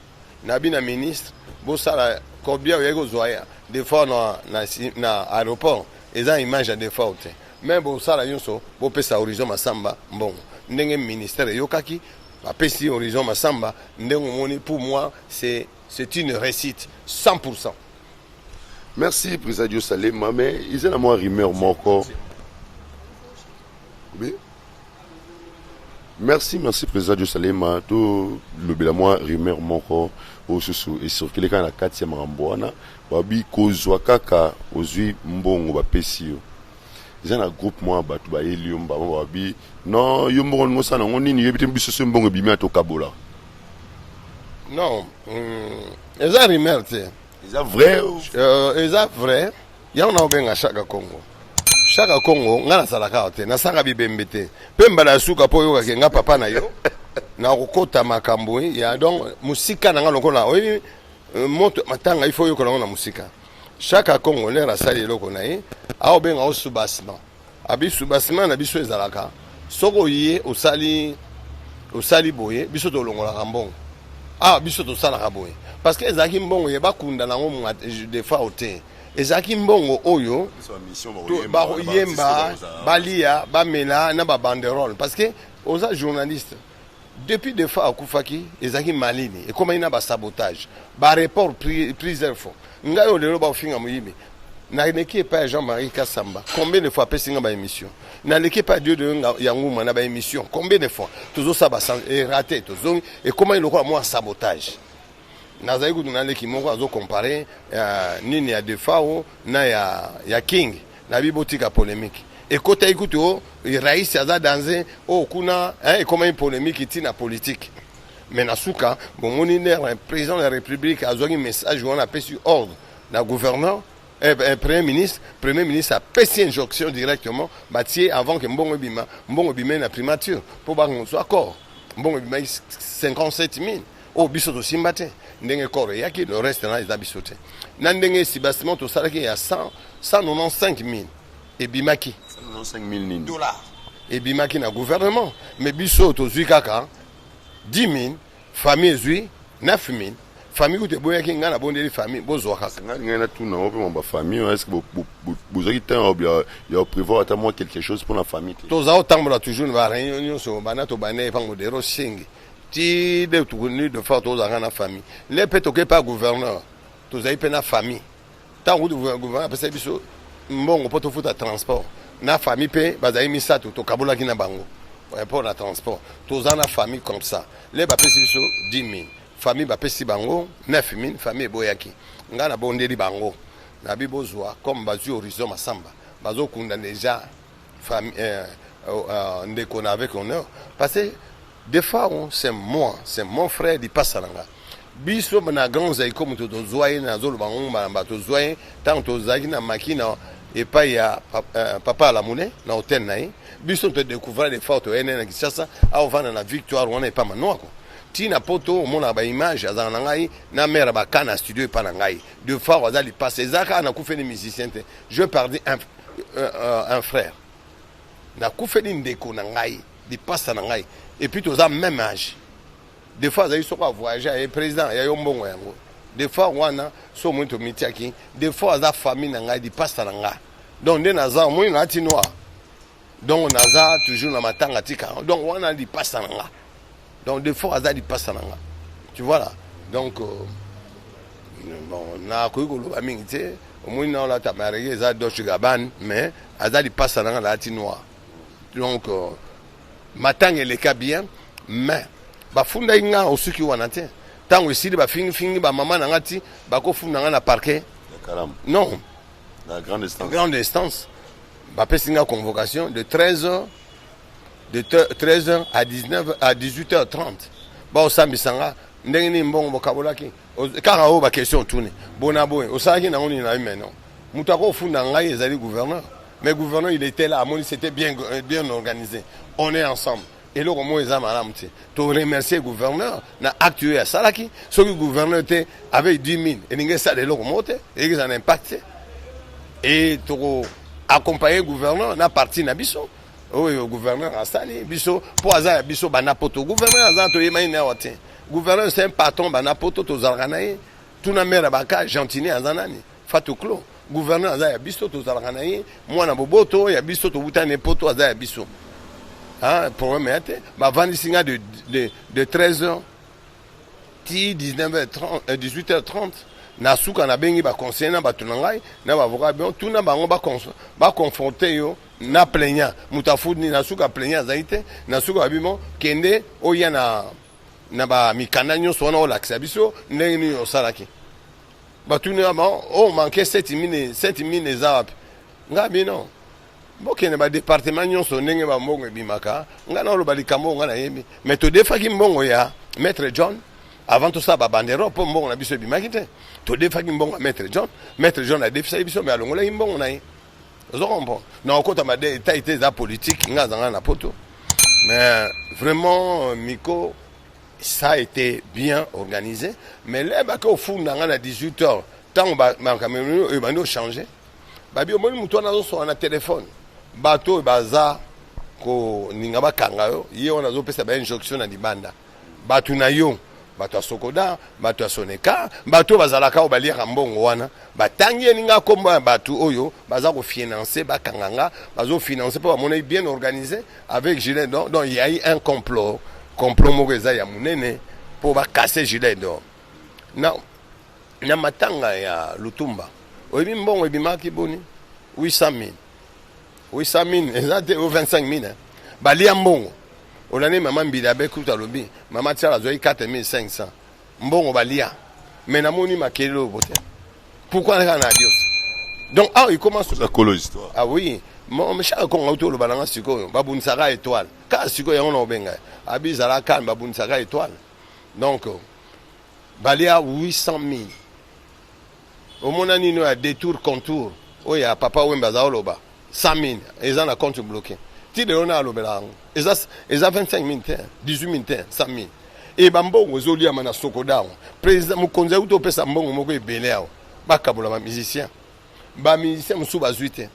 Speaker 2: nabi na ministre bosala combien oyaki kozwa ya Defao na, na, na aéroport eza image ya Defao te. Mais bosala nyonso bopesa Horizon Masamba mbongo. Ndenge ministère eyokaki bapesi Horizon Masamba ndenge omoni, pour moi c'est une réussite 100%.
Speaker 1: Merci, président Dio Salema, mais eza na mwa rumeur moko. Oui. Merci, merci, président Dio Salema. Tolobela mwa rumeur moko oyo susu ecircule kaka na kati ya makambo wana. Babi kozwa kaka ozwi mbongo bapesi yo, eza na groupe mwa bato bayeli yo mbamo, babi non, yo mbongo olingi osala nango nini? Yoyebi te, biso so mbongo ebimi ya tokabola.
Speaker 2: Non, eza rumeur te.
Speaker 1: Eza vrai?
Speaker 2: Eza vrai. Yango na obenga Shaka Congo, Shaka Congo. Ngai nasalaka awa te, nasaka bibembe te. Mpe mbala ya suka mpo oyokake nga papa na yo nakokota makambo ya donc mosika na nga lokola oyebi moto matanga, il faut oyokola yango na mosika. Shaka Congo lere asali eloko na ye, aobenga o soubassement. Abi soubassement na biso ezalaka soki oye osali, osali boye, biso tolongolaka mbongo awa, biso tosalaka boye, parce que ezalaki mbongo ye bakunda nango Defao te. Ezalaki mbongo oyo bakoyemba, balia, bamela na babanderole, parce que oza journaliste. Depuis Defao akufaki, ezalaki malili, ekomaki na basabotage, bareport plusieurs fois. Ngai oyo lelo baofinga moyibi, naleki epai ya Jean-Marie Kasamba combien de fois, apesi nga baémission. Naleki epai ya Dieu de ya Nguma na baémission combien de fois. Tozosala eraté, tozongi, ekomaki lokola mwa sabotage. Nazali kutu naleki moko azocompare uh, nini ya Defao na ya King. Nabi botika polémique. Ekotaki kutu o rais aza danse oyo kuna, ekomaki polémique ntina politique. Mais na suka bomoni nde président de la République azwaki message wana, apesi ordre na gouverneur, premier ministre. Premier ministre apesi injonction directement, batie avant ke mbongo ebima. Mbongo ebimai na primature mpo bakozwa accord. Mbongo ebimaki 57 000 oyo biso tosimba te. Ndenge corps eyaki, le reste na eza biso te. Na ndenge soubassement tosalaki ya 195 000 ebimaki.
Speaker 1: 195 000 nini?
Speaker 2: Dollar ebimaki na gouvernement, mais biso tozwi kaka 10 000, famille ezwi 9 000. Famille kutu eboyaki, ngai nabondeli famille, bozwa kaka.
Speaker 1: Ngai ngai natuna o mpe mwa bafamille, est ce que bozwaki temps ya prévoir ata mwa quelque chose mpona famille te?
Speaker 2: Toza kotambola toujours na baréunion nyonso. Banda tobanda epango dero singi ti de tukuni de fois, tozalaka na famille. Le mpe toke pa gouverneur, tozali mpe na famille. Ntango kutu gouverneur apesaki biso mbongo mpo tofuta transport na famille, mpe bazali misato, tokabolaki na bango mpo na transport. Toza na famille comme ça. Le bapesi biso 10 000, famille bapesi bango 9 000. Famille eboyaki, ngai nabondeli bango, nabi bozwa. Comme bazwi Horizon Masamba, bazokunda déjà famille, ndeko na avec honneur, parce que des fois c'est moi, c'est mon frère lipasa na nga. Biso na Grand Zaiko, moto tozwa ye, nazoloba ngo mbala, tozwa ye ntango tozalaki na makina epai ya papa Alamune na hotel na ye. Biso todécouvrir des fois, toyene na Kinshasa, aovanda na Victoire wana epai Manwako. Ntina poto omonaka baimage, azalaka na ngai na mare baka na studio epai na ngai. De fois aza lipasa, eza kaka nakufeli musicien te, je perdu un frère, nakufeli ndeko na ngai, lipasa na ngai, et puis toza même âge. Des fois azali soko avoyage, aye président ya yo mbongo yango. Des fois wana so omoni tomitiaki. Des fois aza famille na ngai, lipasa na ngai. Donc nde naza, omoni nalati noir, donc naza toujours na matanga tika. Donc wana lipasa na nga. Donc des fois aza lipasa na nga, tu vois là. Donc bon, nakoki koloba mingi te. Omoni na olata mariage, eza Dolce Gabbana, mais aza lipasa na nga, nalati noir. Donc matanga eleka bien, mais bafundaki nga osuki wana te. Ntango esili, bafingifingi bamama na nga ti bakofunda nga na parquet. Non.
Speaker 1: La grande instance.
Speaker 2: Grande instance, bapesi nga convocation de 13h, de 13h à 19 à 18h30. Baosambisa nga ndenge nini mbongo bokabolaki, kaka oyo baquestion otuni bona boye, osalaki nango nini na yo. Mais non, moto akofunda ngai ezali gouverneur. Mais gouverneur, il était là, amoni c'était bien, bien organisé, on est ensemble. Eloko moko eza malamu te. Toremercier gouverneur na acte oyo asalaki. Soki gouverneur te avec 10 000, elingi esala eloko moko te, elingi eza na impact te. E toko accompagner gouverneur na parti na biso oyo gouverneur asali biso, mpo aza ya biso bana poto. Gouverneur aza, toyebani na awa te. Gouverneur, c'est un patron, bana poto tozalaka na ye. Tuna mare baka gentini aza nani. Fatou Clo, gouverneur aza ya biso, tozalaka na ye, mwana boboto ya biso, tobutani poto, aza ya biso. Ah, problème ya te. Bavandisi nga de 13h ti 19h30, 18h30. Na suka nabengi baconseiller na bato na ngai na baavocat bon, tuna bango baconfronte yo na plaignant, moto afudi. Na suka plaignant azali te. Na suka babi mo kende oya na bamikanda nyonso wana, olakisa biso ndenge nini osalaki. Batuni ba oyo manque 7000, 7000 eza wapi? Nga bino bokende badépartement nyonso ndenge bambongo ebimaka. Nga na oloba likambo oyo nga nayebi, mais todefaki mbongo ya maître John avant tosala babanderole, mpo mbongo na biso ebimaki te. Todefaki mbongo ya maître John. Maître John adefisaki biso, mais alongolaki mbongo na ye. Ozo comprendre? Na okota badétail te, eza politique. Nga azanga na poto, mais vraiment miko, ça a été bien organisé. Mais là bake ofunda nga na 18 heures, ntango makambo oyo ebandi ochange, babi omoni motu wana azosoka na telefone, bato oyo baza koninga bakanga yo, ye wana azopesa bainjonction na libanda, bato na yo, bato ya Sokoda, bato ya Soneka, bato oyo bazalaka oyo baliaka mbongo wana. Batangi ye ninga nkombo ya bato oyo baza kofinancer bakanga nga, bazofinancer mpo bamonaki bien organisé avec gilet d'or. Donc il y a eu un complot, complot moko eza ya monene mpo bacasser gilet d'or. Na matanga ya Lutumba, oyebi mbongo ebimaki boni? 800 000, 800 000 eza te o 25 000 balia mbongo. Olandi mama Mbili abe kuta alobi mama Tiala azwaki 4500, mbongo balia. Mais namoni makelele oyo te. Pourquoi kaka na Adios? Donc awa il commence
Speaker 1: kolo histoire.
Speaker 2: Ah oui, chaque kongo auti oloba nanga sikoyo babunisaka étoile kaka sikoyo yango na obenga abi ezala calme, babunisaka étoile. Donc balia 800 000. Omona nini oyo ya détour contour oyo ya Papa Wemba aza oloba 100 000 eza na compte bloqué ti lelo na alobela yango, eza 25 000 te, 18 000 te, 100 000. E bambongo ezoliama na Sokoda awa. Président mokonzi auti opesa mbongo moko ebele awa, bakabola bamusicien. Bamusicien mosusu bazwi te.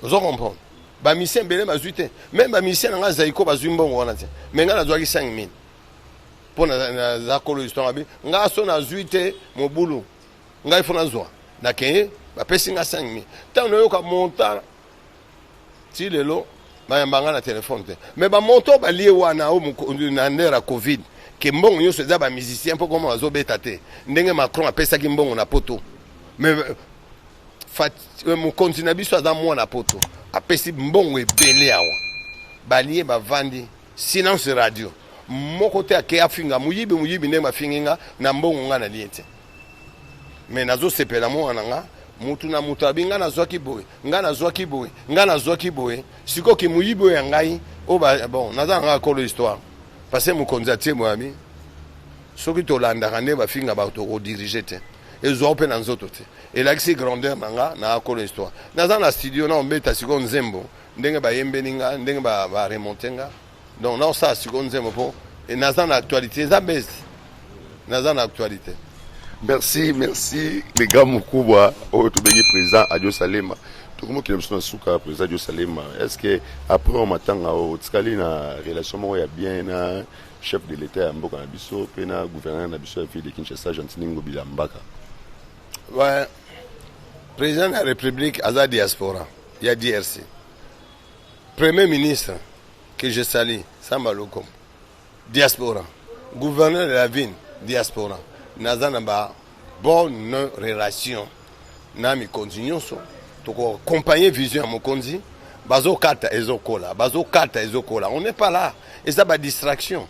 Speaker 2: Ozo comprendre? Bamusicien ebele bazwi te. Même bamusicien na ngai Zaiko bazwi mbongo wana te, mais ngai nazwaki 5 000 mpo naza kolo histoire. Abi ngai so nazwi te mobulu, ngai fo nazwa. Nakeye, bapesi nga 5 000. Ntango nayoka montant, ti lelo bayamba nga na telefone te. Mais bamontant balie wana oyo na ndere ya Covid, ke mbongo nyonso eza bamusicien mpo koma bazobeta te, ndenge Macron apesaki mbongo na poto. Mais mokonzi na biso aza mwana poto, apesi mbongo ebele awa, balie, bavandi, silence radio. Moko te ake afinga moyibi moyibi ndenge bafingi nga na mbongo nga nalie te. Mais nazosepela mwana na nga, mutu na mutu abi nga nazwaki boye, nga nazwaki boye, nga nazwaki boye. Sikoyo moyibi oyo ya ngai oyo, bon, naza na nga kolo histoire, parce que mokonzi atie boye, abi soki tolandaka nde bafinga bato, tokodiriger te, ezwa mpe na nzoto te. Elakisi grandeur na nga na kolo histoire. Naza na studio na obeta sikoyo nzembo ndenge bayembeli nga, ndenge baremonte nga. Donc naosala sikoyo nzembo mpo naza na actualité, eza base, naza na actualité.
Speaker 1: Merci, merci les gars. Mokubwa oyo tobengi président Adio Salema, tokomokende biso na suka. Président Adio Salema, est ce que après matanga oyo otikali na relation moko ya bien na chef de l'État ya mboka na biso mpe na gouverneur na biso ya ville de Kinshasa, Gentiny Ngobila Mbaka?
Speaker 2: Ouais. Président de la République aza diaspora ya DRC. Premier ministre que je salue, Samba Lokom, diaspora. Gouverneur de la ville, diaspora. Naza na ba bonne relation na mikonzi nyonso. Tokoaccompagne vision ya mokonzi. Bazokata ezokola, bazokata ezokola. On n'est pas là, eza badistraction.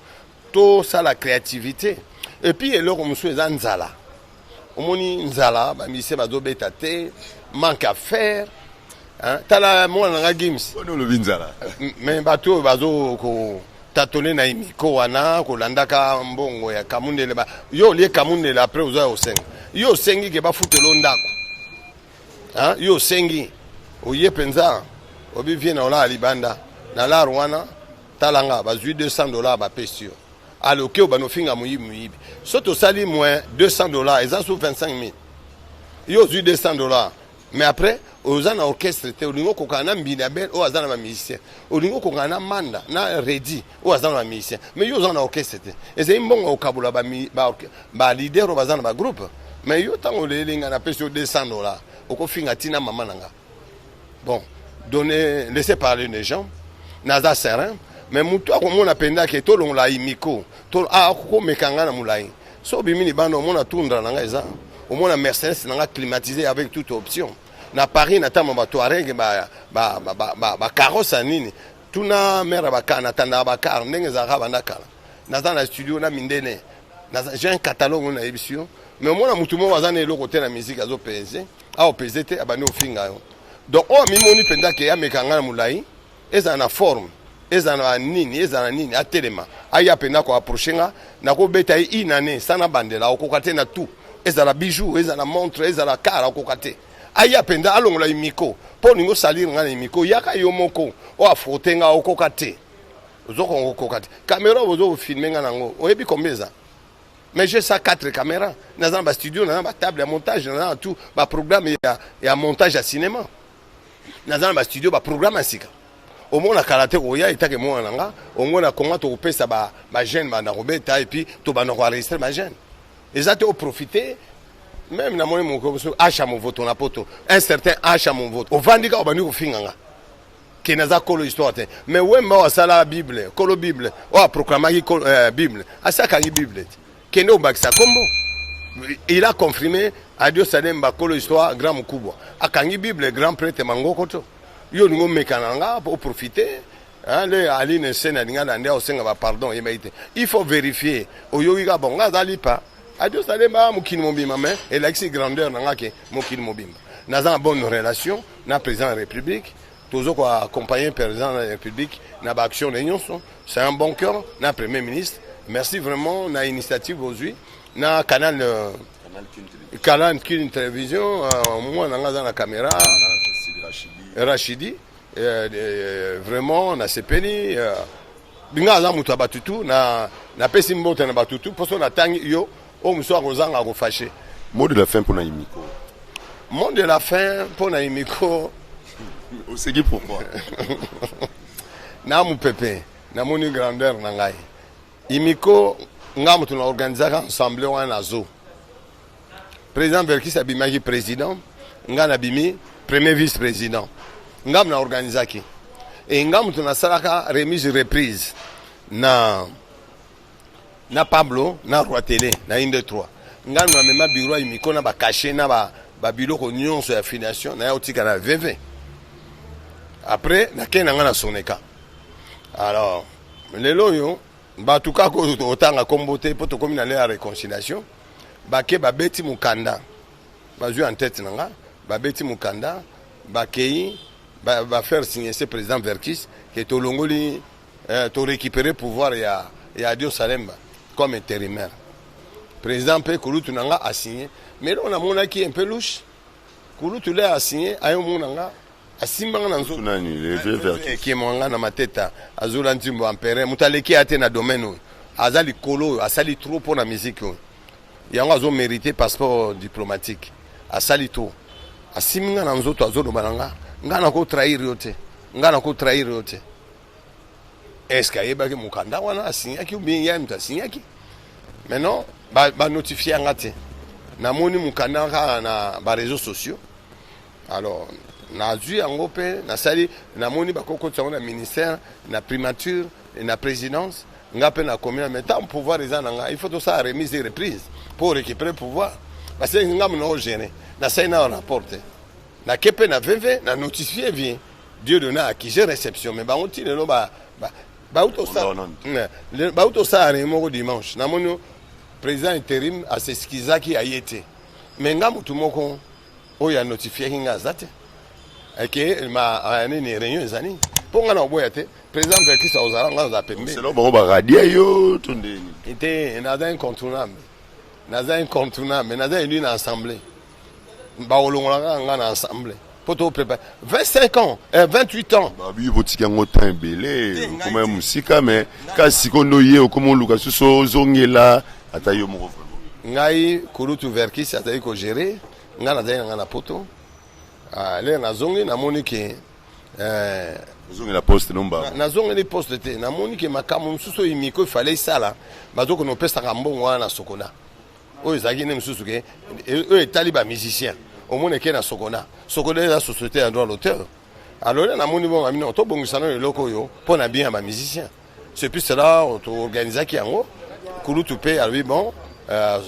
Speaker 2: Tosala créativité. Et puis eloko mosusu eza nzala. Omoni nzala, bamusicien bazobeta te, manque à faire. Hein? Tala mwana na nga Gims.
Speaker 1: Wana olobi nzala.
Speaker 2: Mais bato oyo bazo kotatone na imiko wana, kolandaka mbongo ya kamundele ba, yo olie kamundele, après oza ya osenga. Yo osengi ke bafutela ndako. Hein? Yo osengi, oye mpenza obi vie na olala libanda na lar wana. Tala nga, bazwi 200 $ bapesi yo, aloke oyo banofinga moyibi moyibi. So tosali moins 200 $, eza so 25 000. Yo ozwi 200 $, mais après oza na orchestre te. Olingi okokana na Mbina Bel oyo aza na bamusicien, olingi okokana na Manda na Redi oyo aza na bamusicien, mais yo oza na orchestre te. Ezali mbongo ya kokabola baleader oyo baza na bagroupe. Mais yo, ntango oleyeli nga, napesi yo 200 $, okofinga ntina mama na nga. Bon, donner, laisser parler les gens. Naza serein, mais motu akomona mpenza ke tolongola imiko akomeka nga na molai. So obimi libanda, omona Tundra na nga, eza omona Mercedes na nga climatisé avec toute option na Paris, na ntango baTouareg, bacarrosse ya nini, tuna mare bacar, natandaka bacar ndenge ezalaka banda kala. Naza na studio na mindele, j'ai un catalogue oyo nayebisi yo. Mais omona motu moko aza na eloko te na musique, azopese, aopese te, abandi ofinga yo. Donc oyo amimoni mpenza ke ameka ngai na molai, ezala na forme, ezala na nini, ezala na nini, atelema, aya mpenza koapprocher nga, nakobeta ye une année sana bandela, okoka te na tout, ezala bijou, ezala montre, ezala car, okoka te. Aya mpenza alongola imiko mpo olingi osalire nga na imiko, yaka yo moko oyo afrotte nga, okoka te, ozokonga okoka te. Caméra oyo ozofilmer nga nango, oyebi combien eza? Mais j'ai ça, quatre caméras, naza na bastudio, naza na batable ya montage, naza na tout baprogramme ya montage ya cinéma, naza na bastudio, baprogramme ya sika. Omona kala te koya etake mwana na nga, omona konga tokopesa bajeune banda kobeta, et puis tobanda koenregistrer bajeune. Eza te oprofite même. Namoni moko H Movoto na poto, un certain H Movoto, ovandi kaka, obandi kofinga nga ke naza kolo histoire te. Mais Wemba oyo asala Bible, kolo Bible oyo aproclamaki Bible, asi akangi Bible te, kende obakisa kombo. Il a confirmé Adios Alemba, kolo histoire, grand mokubwa, akangi Bible, grand prêtre mangoko. To yo olingi omeka na nga oprofite le Aline Sene alinga na nde aosenga bapardon, oyebaki te. Il faut vérifier. Oyoki kaka bon, nga aza lipa Adios Alemba, mokili mobimba, mais elakisi grandeur na nga ke mokili mobimba naza na bonne relation na président ya République. Tozo koaccompagner président de la République na baaction na nyonso. C'est un bon cœur na premier ministre. Merci vraiment na initiative ozwi na canal, canal Kin Télévision. Mwana nga aza na caméra, Rachidi, vraiment nasepeli. Nga aza moto ya batutu, napesi mbote na batutu mposo natangi yo oyo mosusu akozanga kofâcher.
Speaker 1: Mot de la fin mpona imiko.
Speaker 2: Mot de la fin mpona imiko.
Speaker 1: Oseki pourquoi?
Speaker 2: Na mopepe namoni grandeur na ngai. Imiko, nga moto na organisaka ensemble wana na zo président Verkis abimaki président, nga nabimi premier vice président. Nga moto na organisaki e nga moto nasalaka remise reprise na Pablo na Roi Télé na 1 2 3. Nga moto namema bureau ya imiko na bacachet na babiloko nyonso ya filiation naya otika na VV. Après nakei na nga na Soneka. Alors lelo oyo bato kaka oyo otanga nkombo te mpo tokómi na le ya réconciliation, bake babeti mokanda, bazwi en tête na nga, babeti mokanda, bakei bafaire signer ce président Verkis ke tolongoli, torécupérer pouvoir ya Adio Salemba comme intérimaire. Président mpe kulutu na nga asigné, mais eloko namonaki un peu louche, kulutu le asigné, ayomona nga, asimbanga na nzoto. Ekemo nga na mateta azola ntimbo ampere moto aleki ya te na domaine oyo, aza likolo oyo, asali trop mpo na musique oyo, yango azomérite passeport diplomatique, asali trop. Asimbi nga na nzoto, azoloba na nga: "Nga nakotrahir yo te, nga nakotrahir yo te." Est ce que ayebaki mokanda wana asignaki ou bien ye moto asignaki? Maintenant banotifie yanga te, namoni mokanda kaka na baréseaux sociaux. Alors nazwi yango mpe nasali, namoni bakokotisa yango na ministère, na primature, na présidence. Nga mpe nakomi na, mais tant pouvoir eza na nga, il faut tosala remise et reprise pour récupérer pouvoir, parce que nga mona ogérer. Nasali na rapport te, nake mpe na VV, na notifie vie Dieu donné accusé réception. Mais bango ti lelo bauti osala réunion moko dimanche, namoni président intérim as'excusaki, aye te. Mais nga motu moko oyo anotifiaki nga aza te eke ma nini, réunion ezali mpo nga na oboya te. Président Verkis ozala, nga aza pembeni.
Speaker 1: Bango baradie yo to ndeni?
Speaker 2: Te, naza incontournable, naza incontournable, naza élu na assemblée, bakolongolaka nga na assemblée mpo toprépare 25 ans, 28 ans.
Speaker 1: Babi botika yango temps ebele, okoma ya mosika, mais kasi sikoyo nde oye okoma oluka susu ozongela ata yo moko.
Speaker 2: Ngai kulutu Verkis azali kogérer, ngai nazali na ngai na poto. Lere nazongi, namoni ke
Speaker 1: ozongela poste nomba.
Speaker 2: Nazongeli poste te, namoni ke makambo mosusu oyo imiko efale esala, bazokende opesaka mbongo wana na Sokoda. Oyo ezalaki nde mosusu ke oyo etali ba musicien, omoni eke na Sokoda. Sokoda eza société ya droit d'auteur. Alors namoni bongo amino tobongisa nano eloko oyo mpo na bien ya ba musicien. C'est puis cela toorganisaki yango. Kulutu mpe alobi bon,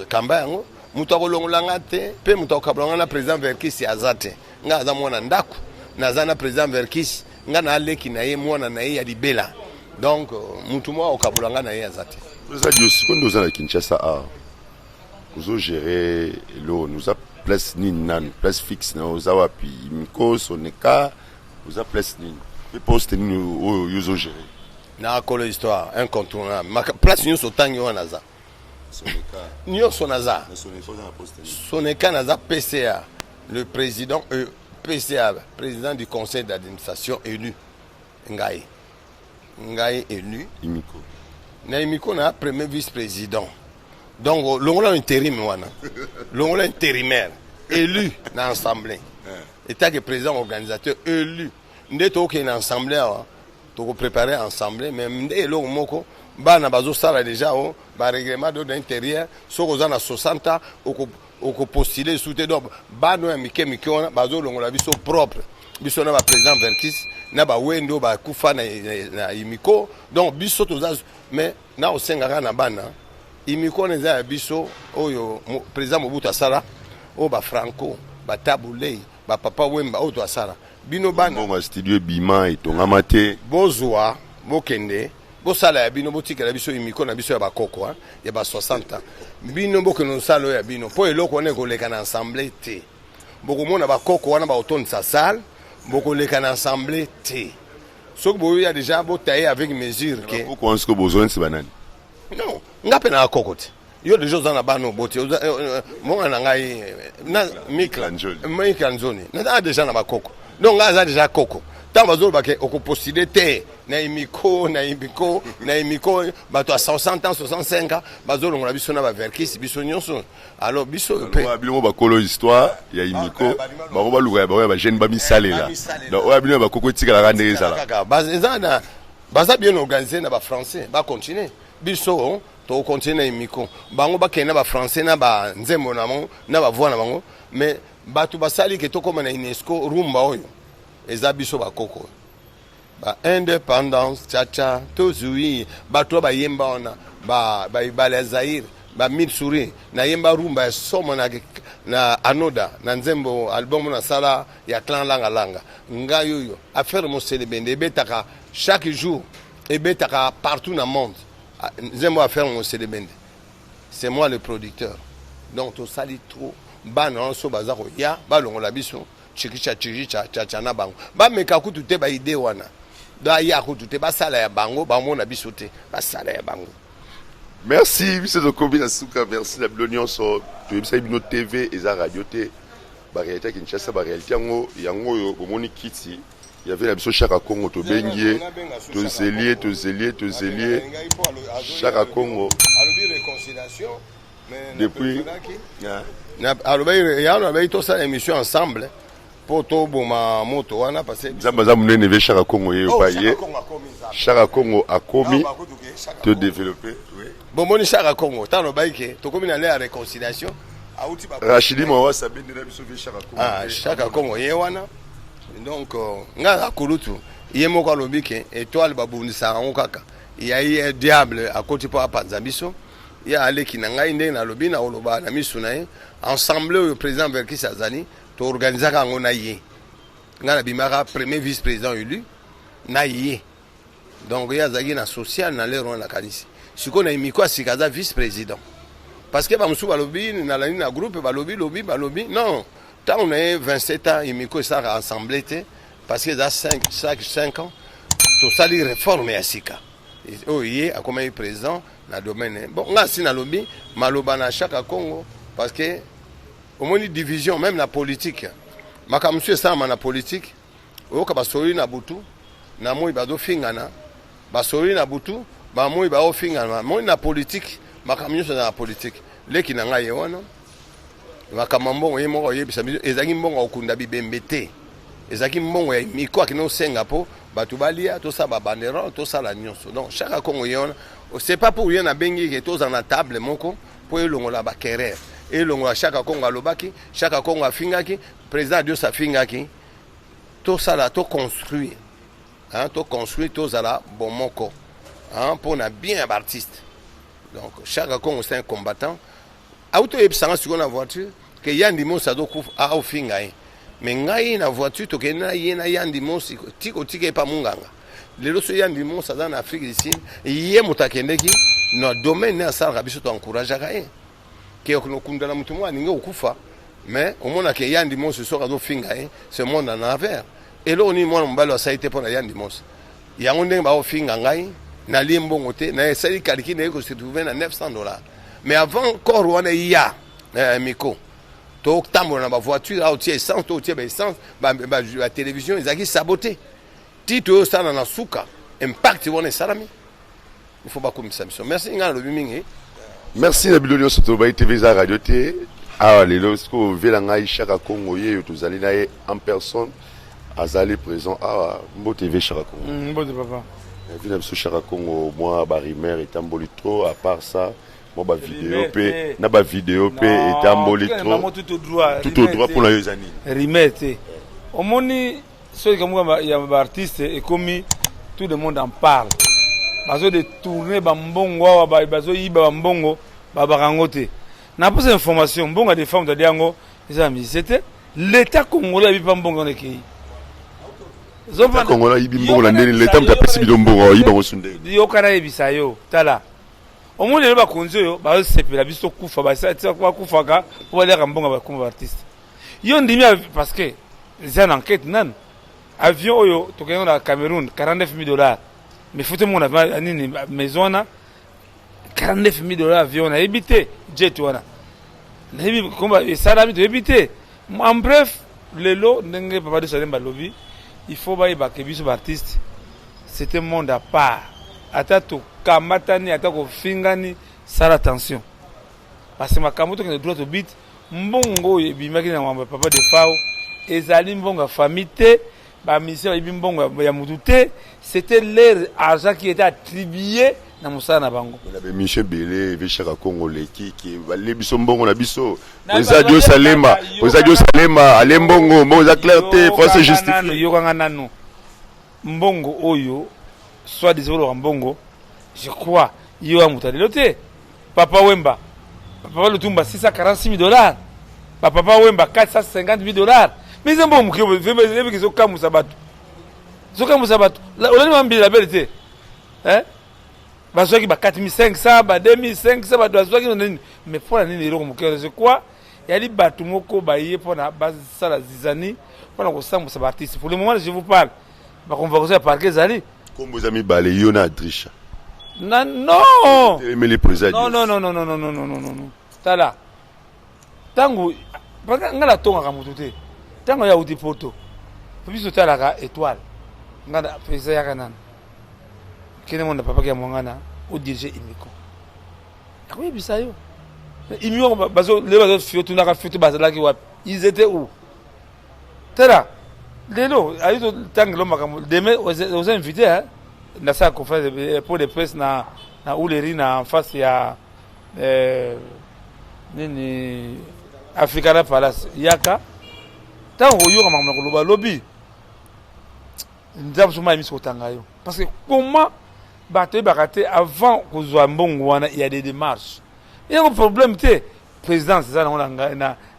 Speaker 2: kamba yango, moto akolongola nga te mpe moto akokabola nga na président Verkis aza te. Nga aza mwana ndako, naza na président Verkis, nga na aleki na ye, mwana na ye ya libela. Donc motu moko akokabola nga na ye aza te.
Speaker 1: Oza dio sikoyo nde oza na Kinshasa awa, ozogere eloko, oza place nini nanu, place fixe na oza wapi? Imiko, Soneka, oza place nini mpe poste nini oyo yo ozogere?
Speaker 2: Na kolo histoire incontournable, place nyonso otangi wana naza nyonso, naza Soneka, naza PCA, le président, PCA, président du conseil d'administration élu. Ngai élu.
Speaker 1: Imiko?
Speaker 2: Na Imiko na premier vice président. Donc longola intérim wana, longola intérimaire, élu na assemblée etake président organisateur élu. Nde tokokende na assemblée awa, tokopréparer assemblée. Mais nde eloko moko bana bazosala déjà o barèglement d'ordre intérieur, soki oza na 60 ans, okopostule esu te. Donc bana oyo ya mike mike wana bazolongola biso propre, biso na baprésident Verkis na bawende oyo bakufa na Imiko. Donc biso toza, mais na osengaka na bana, Imiko wana eza ya biso, oyo président Mobutu asala, oyo bafranco, baTabu Ley, bapapa Wemba, oyo toasala. Bino bana,
Speaker 1: mbongo ya studio ebima, etongama te.
Speaker 2: Bozwa, bokende bosala ya bino, botikela biso Imiko na biso ya bakoko ya ba 60 ans. Bino bokende kosala oyo ya bino, mpo eloko wana ekoleka na assemblée te. Bokomona bakoko wana baotondisa salle, bokoleka na assemblée te. Soki boyoya déjà, botaye avec mesure ke
Speaker 1: bakoko wana sikoyo bozonisi banani?
Speaker 2: Non, nga mpe na koko te. Yo déjà oza na bana, oboti monga na ngai na Mikla Mikla Nzoni, naza déjà na bakoko. Donc ngai aza déjà koko. Ntango bazoloba ke okopostule te na Imiko, na Imiko, na Imiko, bato ya 60 ans, 65 ans bazolongola biso na baverkis, biso nyonso. Alors biso
Speaker 1: mpe biloko bakolo histoire ya Imiko, bango baluka ya bango ya bajeune bamisalela. Donc oyo bino ya bakoko etikalaka ndenge ezala.
Speaker 2: Eza na baza bien organisé na bafrançais, bacontinue. Biso tokocontinue na Imiko. Bango bakende na bafrançais, na banzembo na bango, na bavoix na bango. Mais bato basali ke tokóma na UNESCO, rumba oyo eza biso bakoko, ba indépendance chacha tozwi. Bato oyo bayemba wana, baibale ya Zaire, bamille sourire, nayemba rumba ya somo na anoda na nzembo album nasala ya clan Langalanga. Ngai oyo affaire Moselebende ebetaka chaque jour, ebetaka partout na monde. Nzembo affaire Moselebende, c'est moi le producteur. Donc tosali trop. Bana nyonso baza koya balongola biso chikicha chikicha chacha na bango, bameka kutu te baide wana, baya kutu te, basala ya bango, bamona biso te, basala ya bango.
Speaker 1: Merci. Biso tokomi na suka. Merci na bino nyonso. Toyebisaki bino, TV eza radio te. Baréalité ya Kinshasa, baréalité yango yango oyo bomoni. Kiti ya ve na biso Chaka Congo, tobengi ye, tozeli ye, tozeli ye, tozeli ye. Chaka Congo depuis
Speaker 2: Alobaki yango, alobaki tosala émission ensemble mpo toboma moto wana, parce
Speaker 1: Nzambe aza monene. Ve Chaka Congo ye opa ye, Chaka Congo akomi todéveloppe.
Speaker 2: Bomoni Chaka Congo, ntango alobaki ke tokomi na l'ère ya réconciliation, auti
Speaker 1: Rachidi Mawasa abendela biso ve Chaka Congo.
Speaker 2: Ah, Chaka Congo ye wana. Donc ngai aza kulutu, ye moko alobi ke étoile babundisaka yango kaka ya ye. Diable akoti mpo apanza biso. Ye aleki na ngai, ndenge nalobi, na koloba na misu na ye, ensemble oyo président Verkis azali, toorganisaka yango na ye. Ngai nabimaka premier vice président élu na ye. Donc ye azalaki na social na lero wana. Nakanisi sikoyo na Imiko ya sika aza vice président, parce que bamosusu balobi, nalandi na groupe, balobi lobi, balobi non, ntango na ye 27 ans Imiko esalaka assemblée te, parce que eza 5, chaque 5 ans. Tosali réforme ya sika oyo, ye akomaki président na domaine. Bon, nga asi nalobi maloba na Chaka Congo, parce que omoni division même na politique, makambo mosusu esalama na politique. Oyoka basololi na butu, na moi bazofingana, basololi na butu, bamoi baofingana. Moi na politique, makambo nyonso eza na politique. Leki na ngai ye wana, makambo ya mbongo, ye moko oyebisa biso, ezalaki mbongo ya kokunda bibembe te, ezalaki mbongo ya Miko akende osenga mpo bato balia, tosala babanderole, tosala nyonso. Donc Chaka Congo ye wana, c'est pas pour ye nabengi ke tozala na table moko. Mpo elongola baquerelles, elongola Chaka Kongo alobaki, Chaka Kongo afingaki, président Adios afingaki. Tosala, toconstruire, hein, toconstruire, tozala bomoko, hein, mpona bien ya baartiste. Donc Chaka Kongo, c'est un combattant. Auti oyebisanga sikoyo na voiture ke Yandi Mosi azokufa, aofinga ye. Me ngai na voiture tokende na ye na Yandi Mosi ti kotika ye pa munganga. Lelo so Yandi Mosi aza na Afrique du Sud, ye moto akendeki na domaine ne asalaka, biso toencourageaka ye ke okunda na motu moko alingi kokufa. Mais omonaka Yandi Mosi soki azofinga ye, ce monde en envers. Eloko nini mwana mobali asali te mpo na Yandi Mosi? Yango ndenge baofinga ngai, nalie mbongo te, na esali calcul, naye kose trouver na 900 $. Mais avant corps wana eya miko totambola na bavoiture, awa otie essence to otie baessence, batélévision ezalaki saboté ti toyosala na suka. Impact wana esalami, il faut bakomisa biso. Merci, ngai nalobi mingi.
Speaker 1: Merci na bino nyonso. Tolobai TV eza radio te awa. Lelo sikoyo ovela ngai Chaka Kongo, ye oyo tozali na ye en personne, azali présent awa. Mbote, ve Chaka Kongo.
Speaker 3: Mbote papa.
Speaker 1: Vi na biso Chaka Kongo, mwa barumeur etamboli trop. À part ça, mwa bavideo mpe na bavideo mpe etamboli trop.
Speaker 3: Tout au droit.
Speaker 1: Tout au droit, mpona yo eza nini?
Speaker 3: Rumeur te. Omoni, soki kamoko ya baartiste ekomi, tout le monde en parle. Bazodétourner bambongo awa, bazoyiba bambongo, babaka yango te. Na posa information, mbongo ya des femmes tadi yango eza ya musicien te. L'état congolais ayebi mpa mbongo wana ekei.
Speaker 1: Congolais ayibi mbongo na ndeni? Leta moto apesi bino mbongo, ayiba ngo su ndeni?
Speaker 3: Yoka, nayebisa yo. Tala, omoni lelo bakonzi oyo bazosepela biso kufa, bakufaka mpo baliaka mbongo ya bakoma baartiste. Yo ndimi, parce que eza na enquête nanu. Avion oyo tokende na Cameroun, 49 000 $, mais fute mona nini maison wana, 49 000 $. Avion nayebi te, jet wana nayebi komba esalami, toyebi te. En bref, lelo ndenge papa de Salem balobi, il faut bayebaka biso baartiste, c'est un monde à part. Ata tokamatani, ata kofingani, sala attention, parce que makambo tokende droit au but. Mbongo oyo ebimaki na mambo ya papa Defao ezali mbongo ya famille te. Bamusicien bayebi mbongo ya mutu te. C'était leur argent qui était attribué na mosala na bango.
Speaker 1: Na baémission ebele, eve Chaka Kongo leki ke balie biso mbongo na biso. Eza Dios Alemba, eza Dios Alemba ale mbongo, mbongo eza clair te, faut se justifier.
Speaker 3: Yokanga nanu, mbongo oyo soit disant oloka mbongo, je crois yo ya moto alelo te. Papa Wemba, papa Lutumba, 646 000 $, bapapa Wemba 450 000 $. Mais eza mbongo moke, ebiki ezokamwisa bato, ezokamwisa bato. Olandi mambili labele te, bazwaki ba 4500, ba 2500, bato bazwaki nini? Mais mpona nini eloko moke? Je crois yali bato moko baye mpona basala zizani, mpona kosambwisa baartiste. Pour le moment je vous parle, baconvocation ya parquet ezali.
Speaker 1: Kombo eza mibale, yo na Adrisha.
Speaker 3: Na non.
Speaker 1: Telemeli président.
Speaker 3: Non, non, non, non, non, non, non, non, non, non. Tala, ntango ngai natongaka motu te, ntango ya uti poto, biso totalaka étoile. Ngai président yaka nano kende mona papa ya mwangana odirige Imiko, akoyebisa yo. Imiko lelo bazofio, tunaka fio te, bazalaki wapi? Ils étaient où? Tala lelo ayi totangelo makambo. Demain oza invité nasala conférence pour de presse na Uleri, na en face ya nini, Africana Palace. Yaka, ntango koyoka makambo na koloba lobi, nzambe soma yemisi kotanga yo. Parce que comment bato oyebaka te, avant kozwa mbongo wana ya des démarches, yango problème te. Présidence eza nango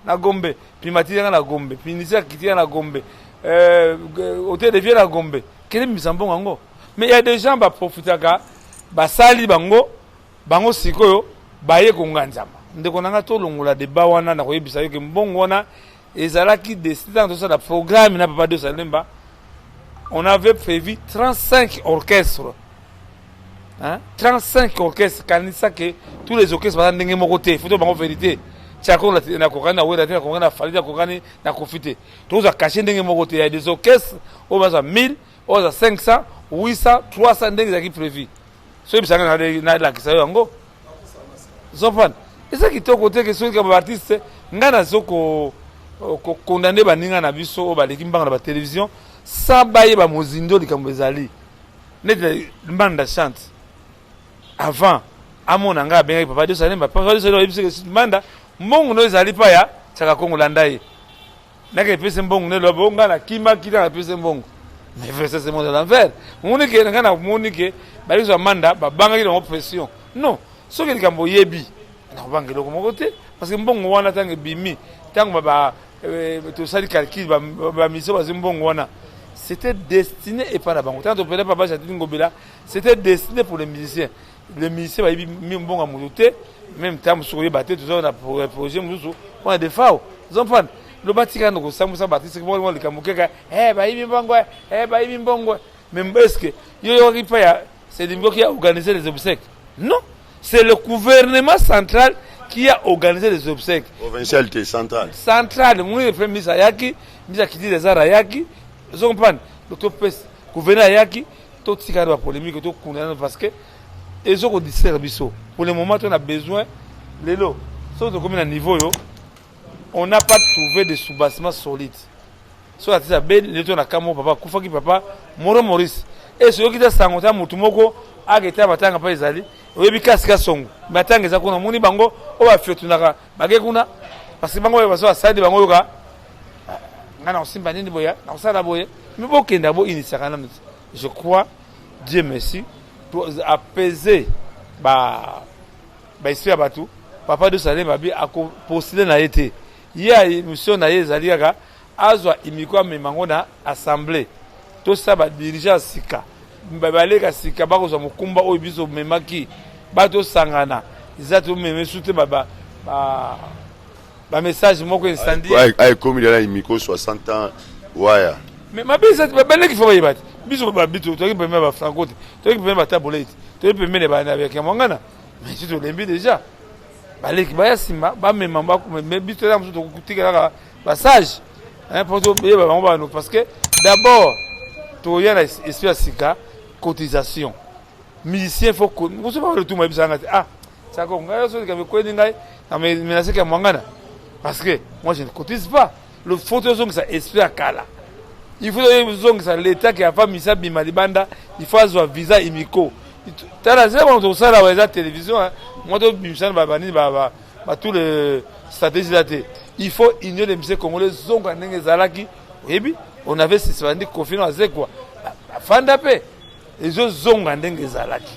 Speaker 3: na Gombe, primature yanga na Gombe, ministère akiti na Gombe, hôtel de ville na Gombe, kende bimisa mbongo yango. Mais ya des gens baprofitaka, basali bango bango sikoyo baye konganzama. Ndeko na nga, tolongola débat wana. Na koyebisa yo ke mbongo wana ezalaki décidé ntango tosala programme na papa Deus Alemba. On avait prévu 35 orchestres, hein? 35 orchestres. Kanisa ke tous les orchestres baza ndenge moko te. Faut bango vérité, tiako nakokani na Wera te, nakokani na Fally te, nakokani na Kofi te. Tozwa cachet ndenge moko te. Ya des orchestres oyo bazwa 1000, oyo bazwa 500, 800, 300, ndenge ezalaki prévu. So yebisanga, nalakisa yo yango. Zopana eza kitoko te ke soki baartiste, ngai nazo kokondamner baninga na biso oyo baleki mbanga na batélévision sans bayeba mozindo likambo ezali. Neti Mbanda Chante, avant Amona ngai, abengaki papa Dieu Salemba. Papa Dieu Salemba ayebisi Manda, mbongo no ezali pa ya Chaka Kongo, landa ye. Nake epesi mbongo ne lobo ngai nakimaki nanga epesi mbongo. Mais vrai ça c'est monde à l'envers. Moni ke ngai na moni ke balizwa Manda babangaki bango pression. Non, soki likambo oyebi nakobanga eloko moko te parce que mbongo wana ntango ebimi, ntango ba tosali calcul, ba mission bazwi mbongo wana, c'était destiné epai na bango. Ntango topela papa Gentiny Ngobila, c'était destiné pour les musiciens. Les musiciens bayebi mbongo ya moto te, même ntango mosusu koyeba te. Toza na projet mosusu mpona Defao, ozomprendre. Loba tika na kosambwisa baartiste moko likambo keka bayibi mbongo, bayibi mbongo. Mais est ce que yo yokaki mpa ya Selimgo qui a organisé les obsèques? Non, c'est le gouvernement central qui a organisé les obsèques.
Speaker 1: Provincial te, central.
Speaker 3: Central. Moni mpe misa ayaki, misa kiti des arts ayaki, ozo comprendre. Topesa gouverneur ayaki. Totikana bapolémique, tokunda, parce que ezokodistraire biso. Pour le moment on a besoin, lelo soki tokomi na niveau oyo, on n'a pas trouvé de soubassement solide. Soki artiste abeli lelo, to na kamo papa akufaki, papa Moro Maurice, e soki ta sango ta motu moko aketa matanga mpa ezali, oyebi kasi kasongo matanga eza kuna, omoni bango oyo bafiotunaka bake kuna, parce que bango oyo baso basali bango, oyoka ngai na kosimba nini boye, na kosala boye, me bokenda boinitiaka nanu. Je crois, Dieu merci, to apaiser ba baesprit ya bato. Papa de Salem abi akopostule na ye te. Ye mission na ye ezali kaka azwa imiko, amema yango na assemblée, tosala badirigeant ya sika, baleka sika, bakozwa mokumba oyo biso omemaki. Batosangana, eza tomeme su te bamessage moko incendie.
Speaker 1: Ayekomi na imiko 60 ans waya.
Speaker 3: Mais mabe eza te, baleki fo bayeba te. Biso babiso toyaki pembeni ya bafranco te, toyaki pembeni batabole te, toyaki pembeni ya mwangana, mais si tolembi déjà, baleki baya nsima bamema. Mais biso toza mosusu, tokotikelaka basage mpo toyeba bango bano, parce que d'abord toya na esprit ya sika, cotisation musicien. Fo mosu baletuma yebisanga te: "Ah sako ngai soki likambo ekweni ngai na menaseke ya mwangana, parce que moi je ne cotise pas." Le faut tozongisa esprit ya kala. Il faut tozongisa l'état ke afa misa bima libanda, il faut azwa visa imiko. Tala zela bango tokosala wa eza télévision mwa tobimisa na banini ba tous les stratégies eza te. Il faut union des musiciens congolais zonga ndenge ezalaki. Oyebi, on avait bandi Koffi no azekwa bafanda mpe ezozonga ndenge ezalaki.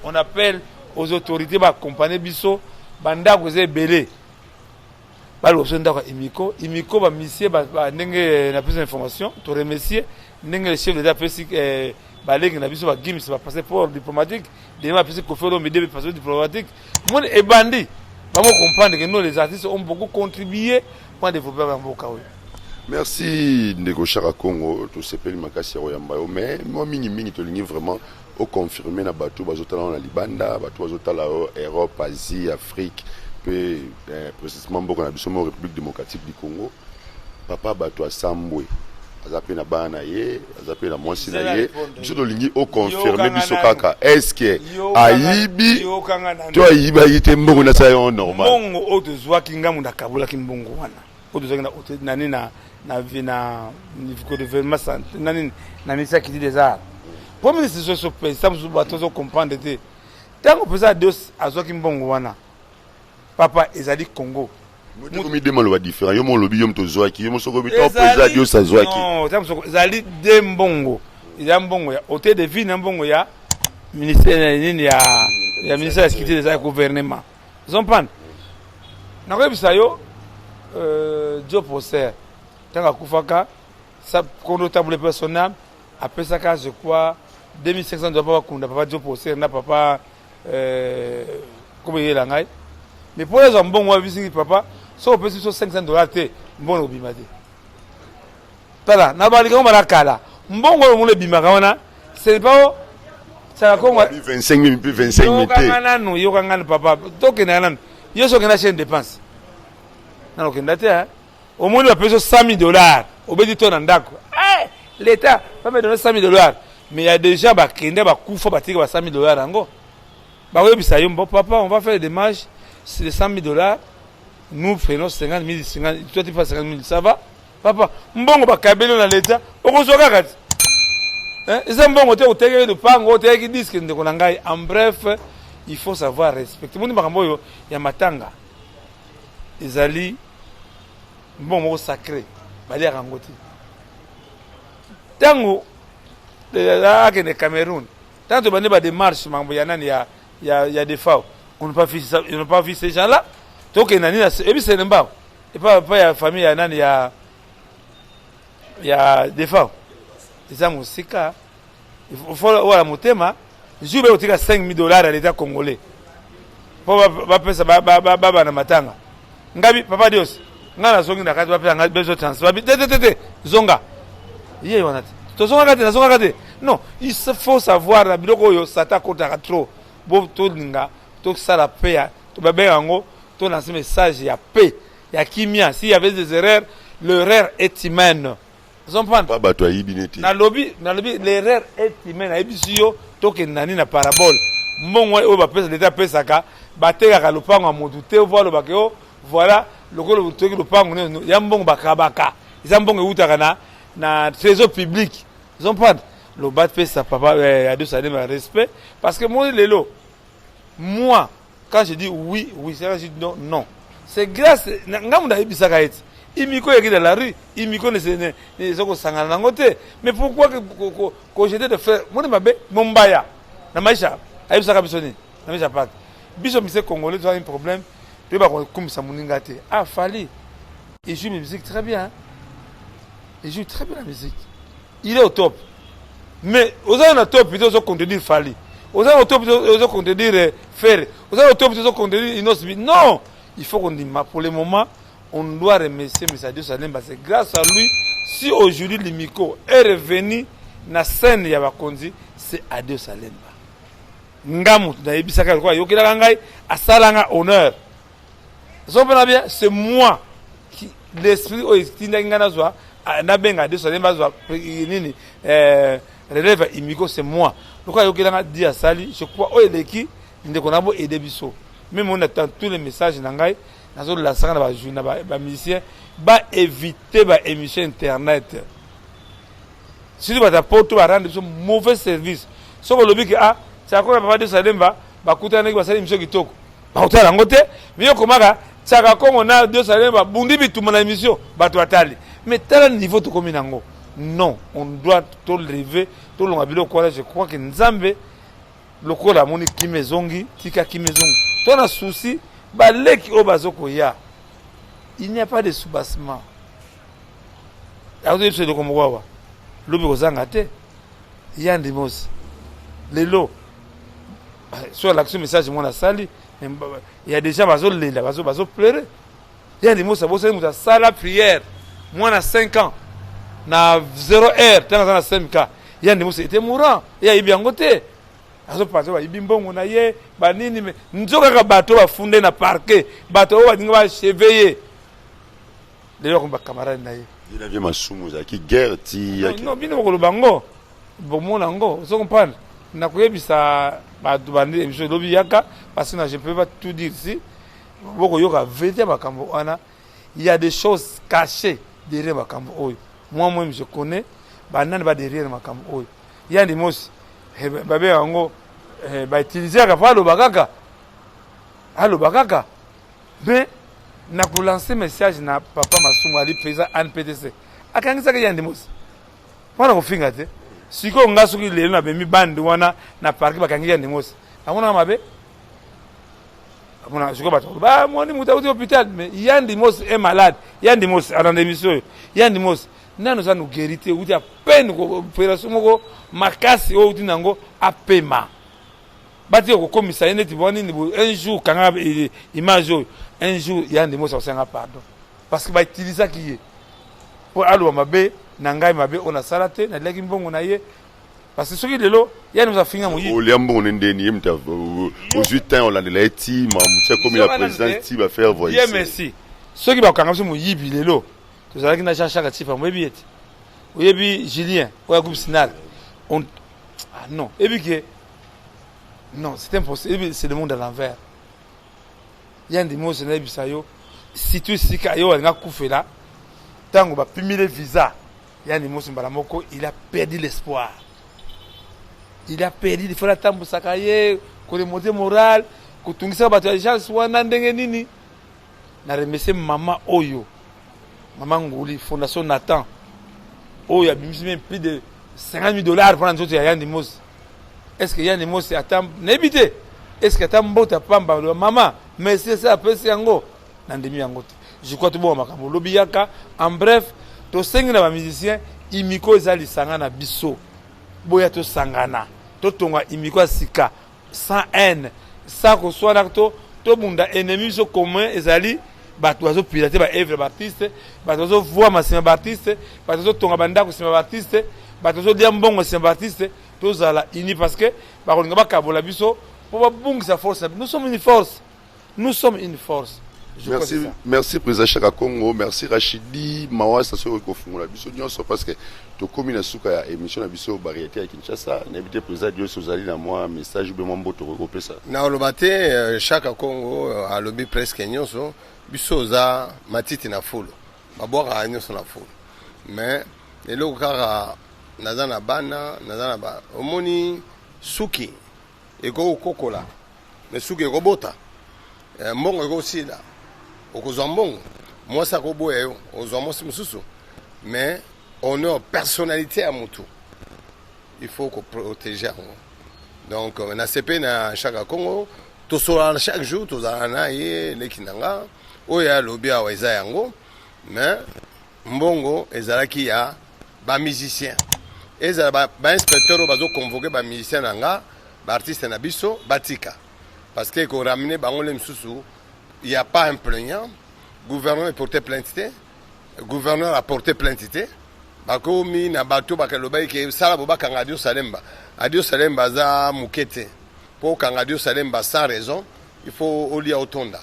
Speaker 3: On appelle aux autorités baaccompagne biso. Bandako eza ebele, baloba biso ndako ya imiko. Imiko bamisie ndenge napesa information, toremercier ndenge le chef d'état apesi baleki na biso bagims bapasseport diplomatique, ndenge bapesi Koffi Olomide passeport diplomatique. Moni ebandi bango comprendre que nous les artistes ont beaucoup contribué pour développer bamboka oyo.
Speaker 1: Merci ndeko Chaka Congo, tosepeli makasi ya koyamba yo. Mais mwa mingimingi tolingi vraiment oconfirme na bato bazotala na libanda, bato bazotala yo Europe, Asie, Afrique mpe précisément mboka na biso mo République démocratique du Congo. Papa bato asambwe, aza mpe na bana na ye, aza mpe na mwasi na ye. Biso tolingi oconfirme biso kaka, est-ce ayibi to ayibaki te mbongo nasala yango normal?
Speaker 3: Mbongo oyo tozwaki, ngambo nakabolaki mbongo wana oyo tozwaki nani na gouvernement nani na ministère ya culture des arts. Premier ministre soso président mosusu, bato ozocomprendre te. Ntango président Adios azwaki mbongo wana, papa, ezali Congo.
Speaker 1: Komi de maloba différent. Yo mo olobi yo moto ozwaki, yo mosoko obi to président Adios azwaki.
Speaker 3: Ezali de mbongo, eza mbongo ya hôtel de ville na mbongo ya ministère nini ya ministère ya culture, eza ya gouvernement, ozomprendre. Nakoyebisa yo, Joe Poser ntango akufaka, kondo tabule mpe son âme, apesaka je crois 2500 dollars mpo bakunda papa Joe Poser na papa komo eyela ngai. Mais mpo nazwa mbongo wana, bisingi papa, soki opesi biso 500 $ te, mbongo ekobima te. Tala na balinga ngo bala kala, mbongo oyo mona ebimaka wana, ce n'est pas sala Kongo.
Speaker 1: 25 000 mpe 25 000 te.
Speaker 3: Yokanga nanu, yokanga nanu papa, tokendaka nanu. Yo so okenda chaîne dépense nanu, okenda te. Omoni bapesi yo 100 000 $, obeti to na ndako, l'état va me donner 100 000 $. Mais il y a déjà bakende bakufa, batika ba 100 000 $ yango. Bakoyebisa yo: "Bon papa, on va faire des démarches, c'est les 100 000 $, nous prenons 50 000, 50, toi tu fais 50 000, ça va papa." Mbongo bakabeli yo na l'état, okozwa kaka te. Eza mbongo te otekeki lupango, otekeki disque, ndeko na ngai. En bref, Il faut savoir respecter. Moni makambo oyo ya matanga ezali mbongo moko sacré, baliaka yango te. Ntango akende Cameroun, ntango tobandi badémarche, makambo ya nani ya Defao, on n'a pas vu ça, on n'a pas vu ces gens là. Tokende na nini, ebi Selembao, epa ya famille ya nani ya Defao, eza mosika. Il faut wala motema jour be kotika 5000 $ ya l'État congolais mpo bapesa babana matanga. Ngabi papa Dios, ngai nazongi na kati, bapesa ngai beso transfert, babi te, te, te, te, zonga ye wana te, tozongaka te, nazongaka te. Non, il faut savoir na biloko oyo Satan akotaka trop. Bo tolinga tosala pe ya babenga yango, tolancer message ya paix, ya kimia. S'il y avait des erreurs, l'erreur est humaine. Ozomprendre?
Speaker 1: Pa bato ayibi neti.
Speaker 3: Nalobi l'erreur est humaine. Nayebisi yo, tokende na nini, na parabole. Mbongo oyo bapesa, leta apesaka, batekaka lopango ya motu te. Vo alobaka yo, voilà, lokola toki lopango ya mbongo bakabaka, eza mbongo eutaka na trésor public. Ozomprendre? Loba pesa papa Ado Salema respect, parce que moi lelo, moi, quand je dis oui, oui, c'est quand je dis non, non. C'est grâce ngambo nayebisaka ete Imiko eyaki dans la rue, Imiko eza kosangana nango te. Mais pourquoi kojeter de fleurs? Moni mabe mombaya na maisha ayebisaka biso nini na maisha pake biso mise congolais toza un problème, toyeba kokumisa moninga te. Ah, Fally, il joue musique très bien, il joue très bien la musique, il est au top. Mais oza na top te, ozo contredire Fally, oza na top te, ozo contredire Ferre, oza na top te, ozo contredire Innoss'B. Non, il faut qu'on dima. Pour le moment, on doit remercier M. Adio Salemba. C'est grâce à lui si aujourd'hui l'Imiko est revenu na scène ya bakonzi. C'est Adio Salemba. Nga motu nayebisaka lokola ayokelaka ngai, asalanga honneur. Ozomona bien, c'est moi qui, l'esprit oyo etindaki ngai nazwa, nabenga Adio Salemba azwa nini, relève ya Imiko. C'est moi. Lokola ayokelanga di asali, je crois oyo eleki ndeko na bo aide biso. Même on attend tous les messages na ngai, nazolasaka na bamusicien, baévite baémission internet, surtout bato ya poto barendre biso mauvais service. Soki olobi ke ah, Tiakola, papa de Salemba bakutanaki, basali émission kitoko, bakotala yango te. Mais yo komaka Tiaka Kongo na De Salemba bundi bituma na émission, bato batali. Mais tala niveau tokomi nango. Non, on doit tolever, tolonga biloko wana. Je crois que Nzambe lokola amoni kimi ezongi, tika kimi ezongi. To na souci baleki oyo bazokoya, il n'y a pas de soubassement. Azoyebi biso eloko moko awa, lobi kozanga te. Yandi Mosi lelo so alakisi message mwana asali, ya déjà bazolela, bazopleurer. Yandi Mosi abosali moto asala prière mwana 5 ans na 0 heure, ntango aza na CMK. Yandi Mosi était mourant, ye ayebi yango te, azopanza bayibi mbongo na ye banini. Me nzo kaka bato bafunde na parquet, bato oyo balingi baachever ye, lelo bakomi bacamarade na ye.
Speaker 1: Ye na Masumu ezalaki guerre ti.
Speaker 3: Non, bino bokoloba ngo, bomona yango. Ozo comprendre? Nakoyebisa bato bandi émission elobi yaka, parce que je peux pas tout dire ici. Bokoyoka vérité ya makambo wana. Il y a des choses cachées derrière makambo oyo. Moi même, je connais banani ba derrière makambo oyo. Yandi Mosi, babe yango bautilisaka po aloba kaka, aloba kaka. Mais nakolancer message na papa Masumu, ali président ANPTC, akangisaki Yandi Mosi mpona kofinga te. Sikoyo nga soki lelo nabemi bandi wana na parquet, bakangi Yandi Mosi, amonaka mabe. Amona sikoyo bato bamoni moto auti hôpital. Mais Yandi Mosi est malade. Yandi Mosi alanda émission oyo. Yandi Mosi nano oza no guéri te, outi à peine opération moko makasi oyo outi nango, apema. Batika kokomisa ye neti bwa nini. Un jour, kanga image oyo, un jour Yandi Mosi akosanga pardon, parce que bautilisaki ye mpo aloba mabe na ngai, mabe oyo nasala te, naliaki mbongo na ye. Parce que soki lelo Yandi Mosi afinga moyibi.
Speaker 1: Olia mbongo ne ndeni? Ye moto ozwi temps olandela ye ti mamuti akomi na présidence, ti bafaire
Speaker 3: voice. Ye merci. Soki bakanga biso moyibi lelo, tozalaki na Jean Chaka Tifa, moyebi ye te, oyebi Julien oyo ya groupe Sinal. Ah non, ebi ke non, c'est impossible, c'est le monde à l'envers. Yandi Mosi, nayebisa yo, surtout esika yo alinga kufela, ntango bapimile visa Yandi Mosi, mbala moko il a perdu l'espoir, il a perdu. Il faut natambusaka ye. Koremonter moral, kotungisaka bato ya agence wana ndenge nini. Na remercier mama oyo, mama Nguli, Fondation Nathan, oyo abimisi même plus de 50 000 $ mpona nzoto ya Yandi Mosi. Est ce que Yandi Mosi ata nayebi te, est ce que ata mbota pamba mama merci ese apesi yango? Nandimi yango te. Je crois tobonga makambo lobi yaka. En bref, tosengi na bamusicien, Imiko eza lisanga na biso. Boya tosangana, totonga Imiko ya sika, sans haine, sans koswana. To tobunda ennemi biso commun ezali bato bazopirate baœuvre baartiste, bato bazovwama nsima baartiste, bato bazotonga bandako nsima baartiste, bato bazolia mbongo nsima baartiste. Tozala uni, parce que bakolinga bakabola biso mpo babungisa force na biso. Nous sommes une force, nous sommes une force. Je crois
Speaker 1: Merci.
Speaker 3: C'est ça.
Speaker 1: Merci, président Chaka Congo. Merci, Rachidi Mawasa. Soki kofungola biso nyonso, parce que tokomi na suka ya émission na biso Baréalité ya Kinshasa. Nayebi te, président Dios, ozali na mwa message ube mwa mboto okoki kopesa?
Speaker 2: Na oloba te. Chaka Congo alobi presque nyonso. Biso oza matiti na fulu, babwakaka nyonso na fulu. Mais eloko kaka, naza na bana, naza na ba, omoni, suki ekoki kokokola, mais suki ekobota. Mbongo ekosila, okozwa mbongo, mwasi akoboya yo, ozwa mwasi mosusu, mais honneur, personnalité ya motu, il faut koprotéger yango. Donc nasepe na Chaka Congo, tosolana chaque jour, tozala na ye, leki na nga. Oyo alobi awa eza yango. Mais mbongo ezalaki ya bamusicien, ezala bainspecteur oyo bazoconvoquer bamusicien na nga, baartiste na biso, batika, parce que ekoramener bango le misusu. Y a pas un plaignant, gouvernement eporte plainte te, gouverneur aporte plainte te. Bakomi na bato bakalobaki ke sala bo bakanga Adio Salemba. Adio Salemba aza moke te mpo okanga Adio Salemba sans raison. Il faut olia otonda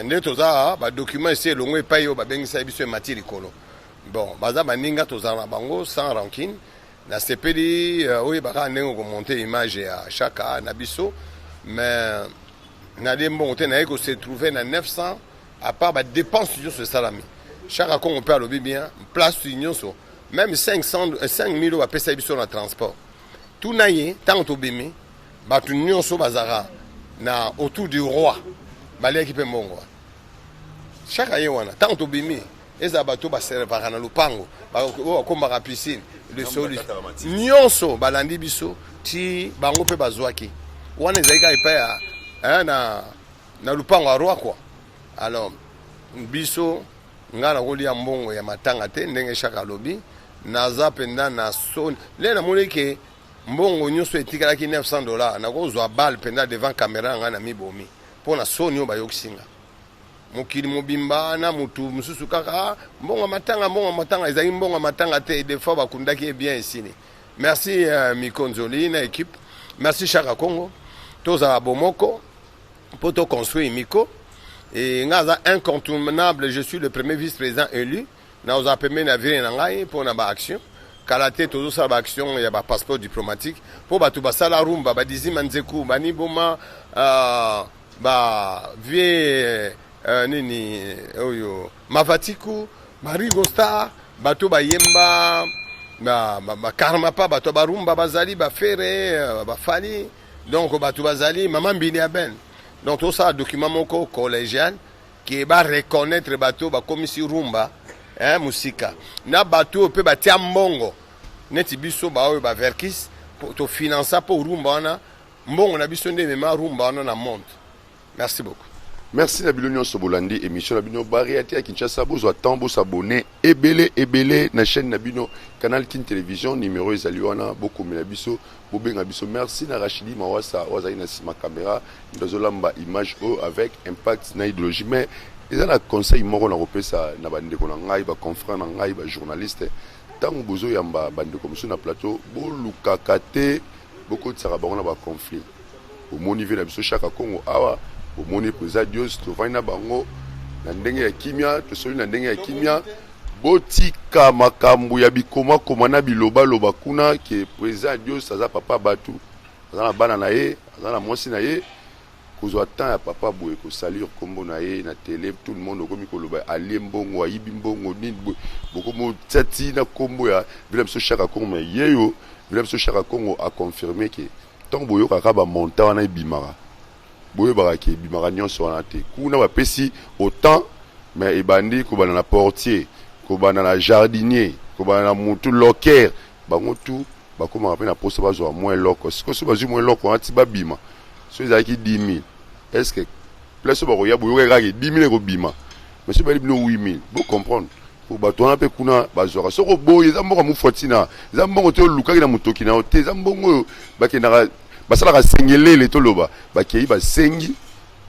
Speaker 2: nde toza badocument esi elongo epai oyo babengisa biso, emati likolo. Bon, baza baninga, tozala na bango sans rancune. Nasepeli oyebaka ndenge okomonte image ya Chaka na biso. Mais nalie mbongo te, naye kose trouver na 900, à part badépense nyonso esalami. Chaka Congo mpe alobi bien, place nyonso, même 500, 5000 oyo bapesaki biso na transport. Tuna ye, ntango tobimi, bato nyonso bazalaka na autour du roi baliaki mpe mbongo wana. Chaka ye wana, ntango tobimi, ezala bato baservaka na lupango, oyo bakombaka piscine, lesoli nyonso balandi biso ti bango mpe bazwaki. Wana ezali kaka epai ya na lupango ya roi, quoi. Alors biso, ngai nakolia mbongo ya matanga te. Ndenge Chaka alobi, naza mpenza na soni. Le namoni ke mbongo nyonso etikalaki 900 $, nakozwa balle mpenza devant caméra na ngai na mibomi mpo na soni oyo bayokisi nga mokili mobimba na motu mosusu. Kaka mbongo ya matanga, mbongo ya matanga, ezalaki mbongo ya matanga te. Des fois bakundaki ye bien, esili. Merci Mikonzoli na équipe. Merci Chaka Congo. Tozala bomoko mpo toconstruire Miko. E nga aza incontournable, je suis le premier vice-président élu. Nazala pembeni na vieux na ngai mpo na baaction. Kala te tozosala baaction ya bapasseport diplomatique mpo bato basala rumba, badizima nzeku, baniboma, bavieux nini oyo, Mavatiku, Marigo Star, bato bayemba bakarmapa, bato ya barumba bazali bafere, bafali. Donc bato bazali mama Mbini ya ben. Donc tosala document moko collégial ke bareconnaître bato bakomisi rumba, eh, mosika na bato oyo mpe batia mbongo neti biso baoyo baverkis tofinansa mpo rumba wana, mbongo na biso nde emema rumba wana na monde. Merci beaucoup.
Speaker 1: Merci na bino nyonso bolandi émission na bino Baréalité ya Kinshasa. Bozwa temps bosabone ebele ebele na chaîne na bino Canal Kin Télévision. Numéro ezali wana, bokomela biso, bobenga biso. Merci na Rachidi Mawasa oyo azali na nsima caméra, nde azolamba image oyo avec impact na idéologie. Mais eza na conseil moko na kopesa na bandeko na ngai, baconfrère na ngai bajournaliste: ntango bozoyamba bandeko mosusu na plateau, bolukaka te bokotisaka bango na baconflit. Bomoni vieux na biso Chaka Congo awa, bomoni président Dios, tovandi na bango na ndenge ya kimia, tosoli na ndenge ya kimia. Botika makambo ya bikomakoma na bilobaloba kuna ke président Dios aza papa bato, aza na bana na ye, aza na mwasi na ye. Kozwa temps ya papa boye, kosalir nkombo na ye na tele, tout le monde okomi koloba alie mbongo, ayibi mbongo, nini boye, bokomi otia ti na nkombo ya vieux na biso Chaka Congo. Mais ye yo, vieux na biso Chaka Congo aconfirme ke Ntango boyokaka bamontant wana ebimaka, boyebaka ke ebimaka nyonso wana te. Kuna bapesi autant, mais ebandi kobanda na portier, kobanda na jardinier, kobanda na mutu locker, bango tu bakomaka mpe na posa bazwa mwa eloko. Sikoyo soki bazwi mwa eloko wana ti babima, so ezalaki 10 000, est ce que place oyo bakoya boyokaki kaka 10 000 ekobima? Mais soki bali bino 8 000, bocomprendre po bato wana mpe kuna bazwaka. Soki oboyi, eza mbongo mufwa, ntina eza mbongo te olukaki na motoki na yo te. Eza mbongo oyo bakendaka basalaka sengelele, toloba bakei basengi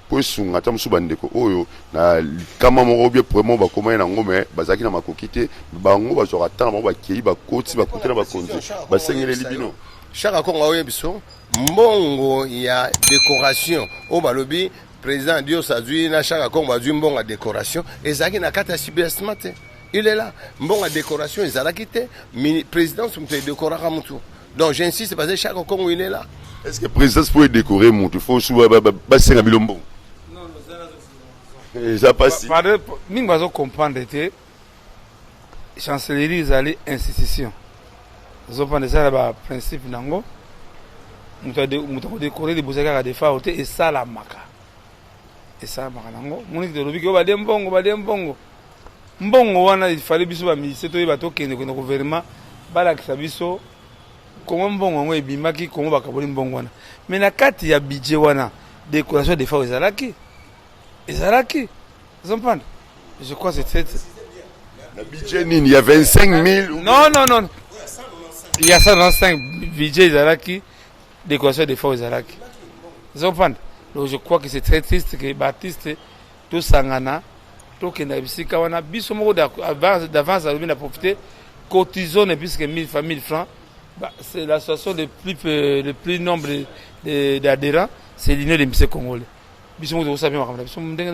Speaker 1: mpo esunga ata mosusu bandeko oyo na likama moko bien problème bakomaki nango, mais bazalaki na makoki te. Bango bazwaka ntango bango bakei, bakoti, bakuti na bakonzi, basengeleli bino.
Speaker 2: Chaka Kongo aoyebi biso mbongo ya décoration oyo balobi président Dios azwi na Chaka Kongo, azwi mbongo ya décoration, ezalaki na kati ya subestiment te. Il est là, mbongo ya décoration ezalaki te. Présidence moto edécoraka mutu. Donc j'insiste parce que Chaka Kongo, il est là.
Speaker 1: Est ce que présidence mpo edécorer mutu, faut su basenga bino mbongo? Eza pasi.
Speaker 3: Mingi bazocomprendre te. Chancellerie ezali institution, ozopanda eza na baprincipe nango. Moto akodécorer liboso kaka Defao te. Esalamaka nango. Moniki tolobi ke balie mbongo, balie mbongo. Mbongo wana ifale biso bamusicien toyeba, tokende kende gouvernement balakisa biso kongo mbongo yango ebimaki, kongo bakaboli mbongo wana. Mais na kati ya budget wana, décoration Defao ezalaki, ozompanda. Je crois c'est
Speaker 1: Na budget nini? Ya 25 000?
Speaker 3: Non, non, non, il y a 195 budget, ezalaki décoration Defao ezalaki, ozopanda. Donc je crois que c'est très triste que baartiste tosangana, tokenda bisika wana biso moko d'avance. Alobi na profiter, cotisons puisque 1000 francs, 1000 francs, bah, c'est l'association le plus nombre d'adhérents, c'est l'Union des musiciens congolais. Biso moko tokosala mpe makambo na biso ndenge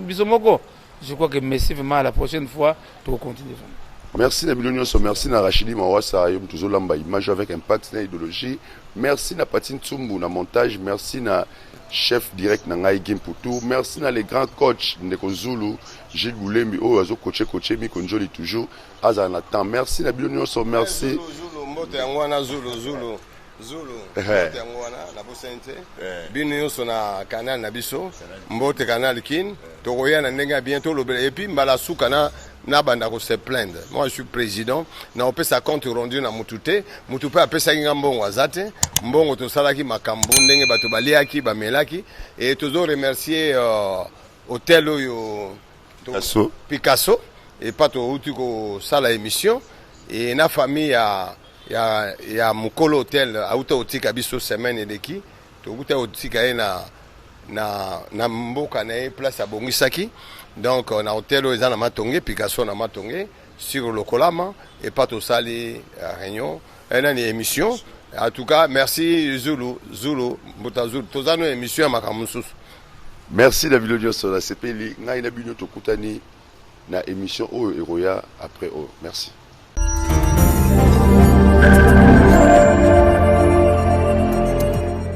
Speaker 3: biso moko. Je crois que merci vraiment, à la prochaine fois tokocontinue vraiment.
Speaker 1: Merci na bino nyonso. Merci na Rachidi Mawasa, yo moto ozolamba image avec impact na idéologie. Merci na Pati Ntsumbu na montage. Merci na chef direct na ngai Gimputu. Merci na les grands coach, ndeko Zulu Gilles Bulembi oyo azocoacher coacher Mikonjoli, toujours azala na temps. Merci na bino nyonso, merci.
Speaker 2: Zulu, Zulu, mbote yango wana. Zulu, Zulu, Zulu, mbote yango wana. Nabosani te bino nyonso na canal na biso. Mbote Canal Kin. Tokoya na ndenge ya bien, tolobela. Et puis mbala suka na nabanda kose plaindre. Moi, je suis président, na opesa compte rendu na mutu te. Mutu mpe apesaki nga mbongo aza te. Mbongo tosalaki makambo ndenge bato baliaki, bamelaki. E tozo remercier hôtel oyo
Speaker 1: Picasso.
Speaker 2: Picasso, epa touti kosala émission e na famille ya mokolo hôtel auta kotika biso semaine eleki. Tokuta kotika ye na mboka na ye, place abongisaki. Donc na hôtel oyo eza na Matonge, Picasso na Matonge sur Lokolama, epa tosali réunion, nani, émission. En tout cas merci Zulu, Zulu, mbuta Zulu. Toza no émission ya makambo mosusu.
Speaker 1: Merci na bino nyonso. Nasepeli. Ngai na bino tokutani na émission oyo ekoya après oyo. Merci.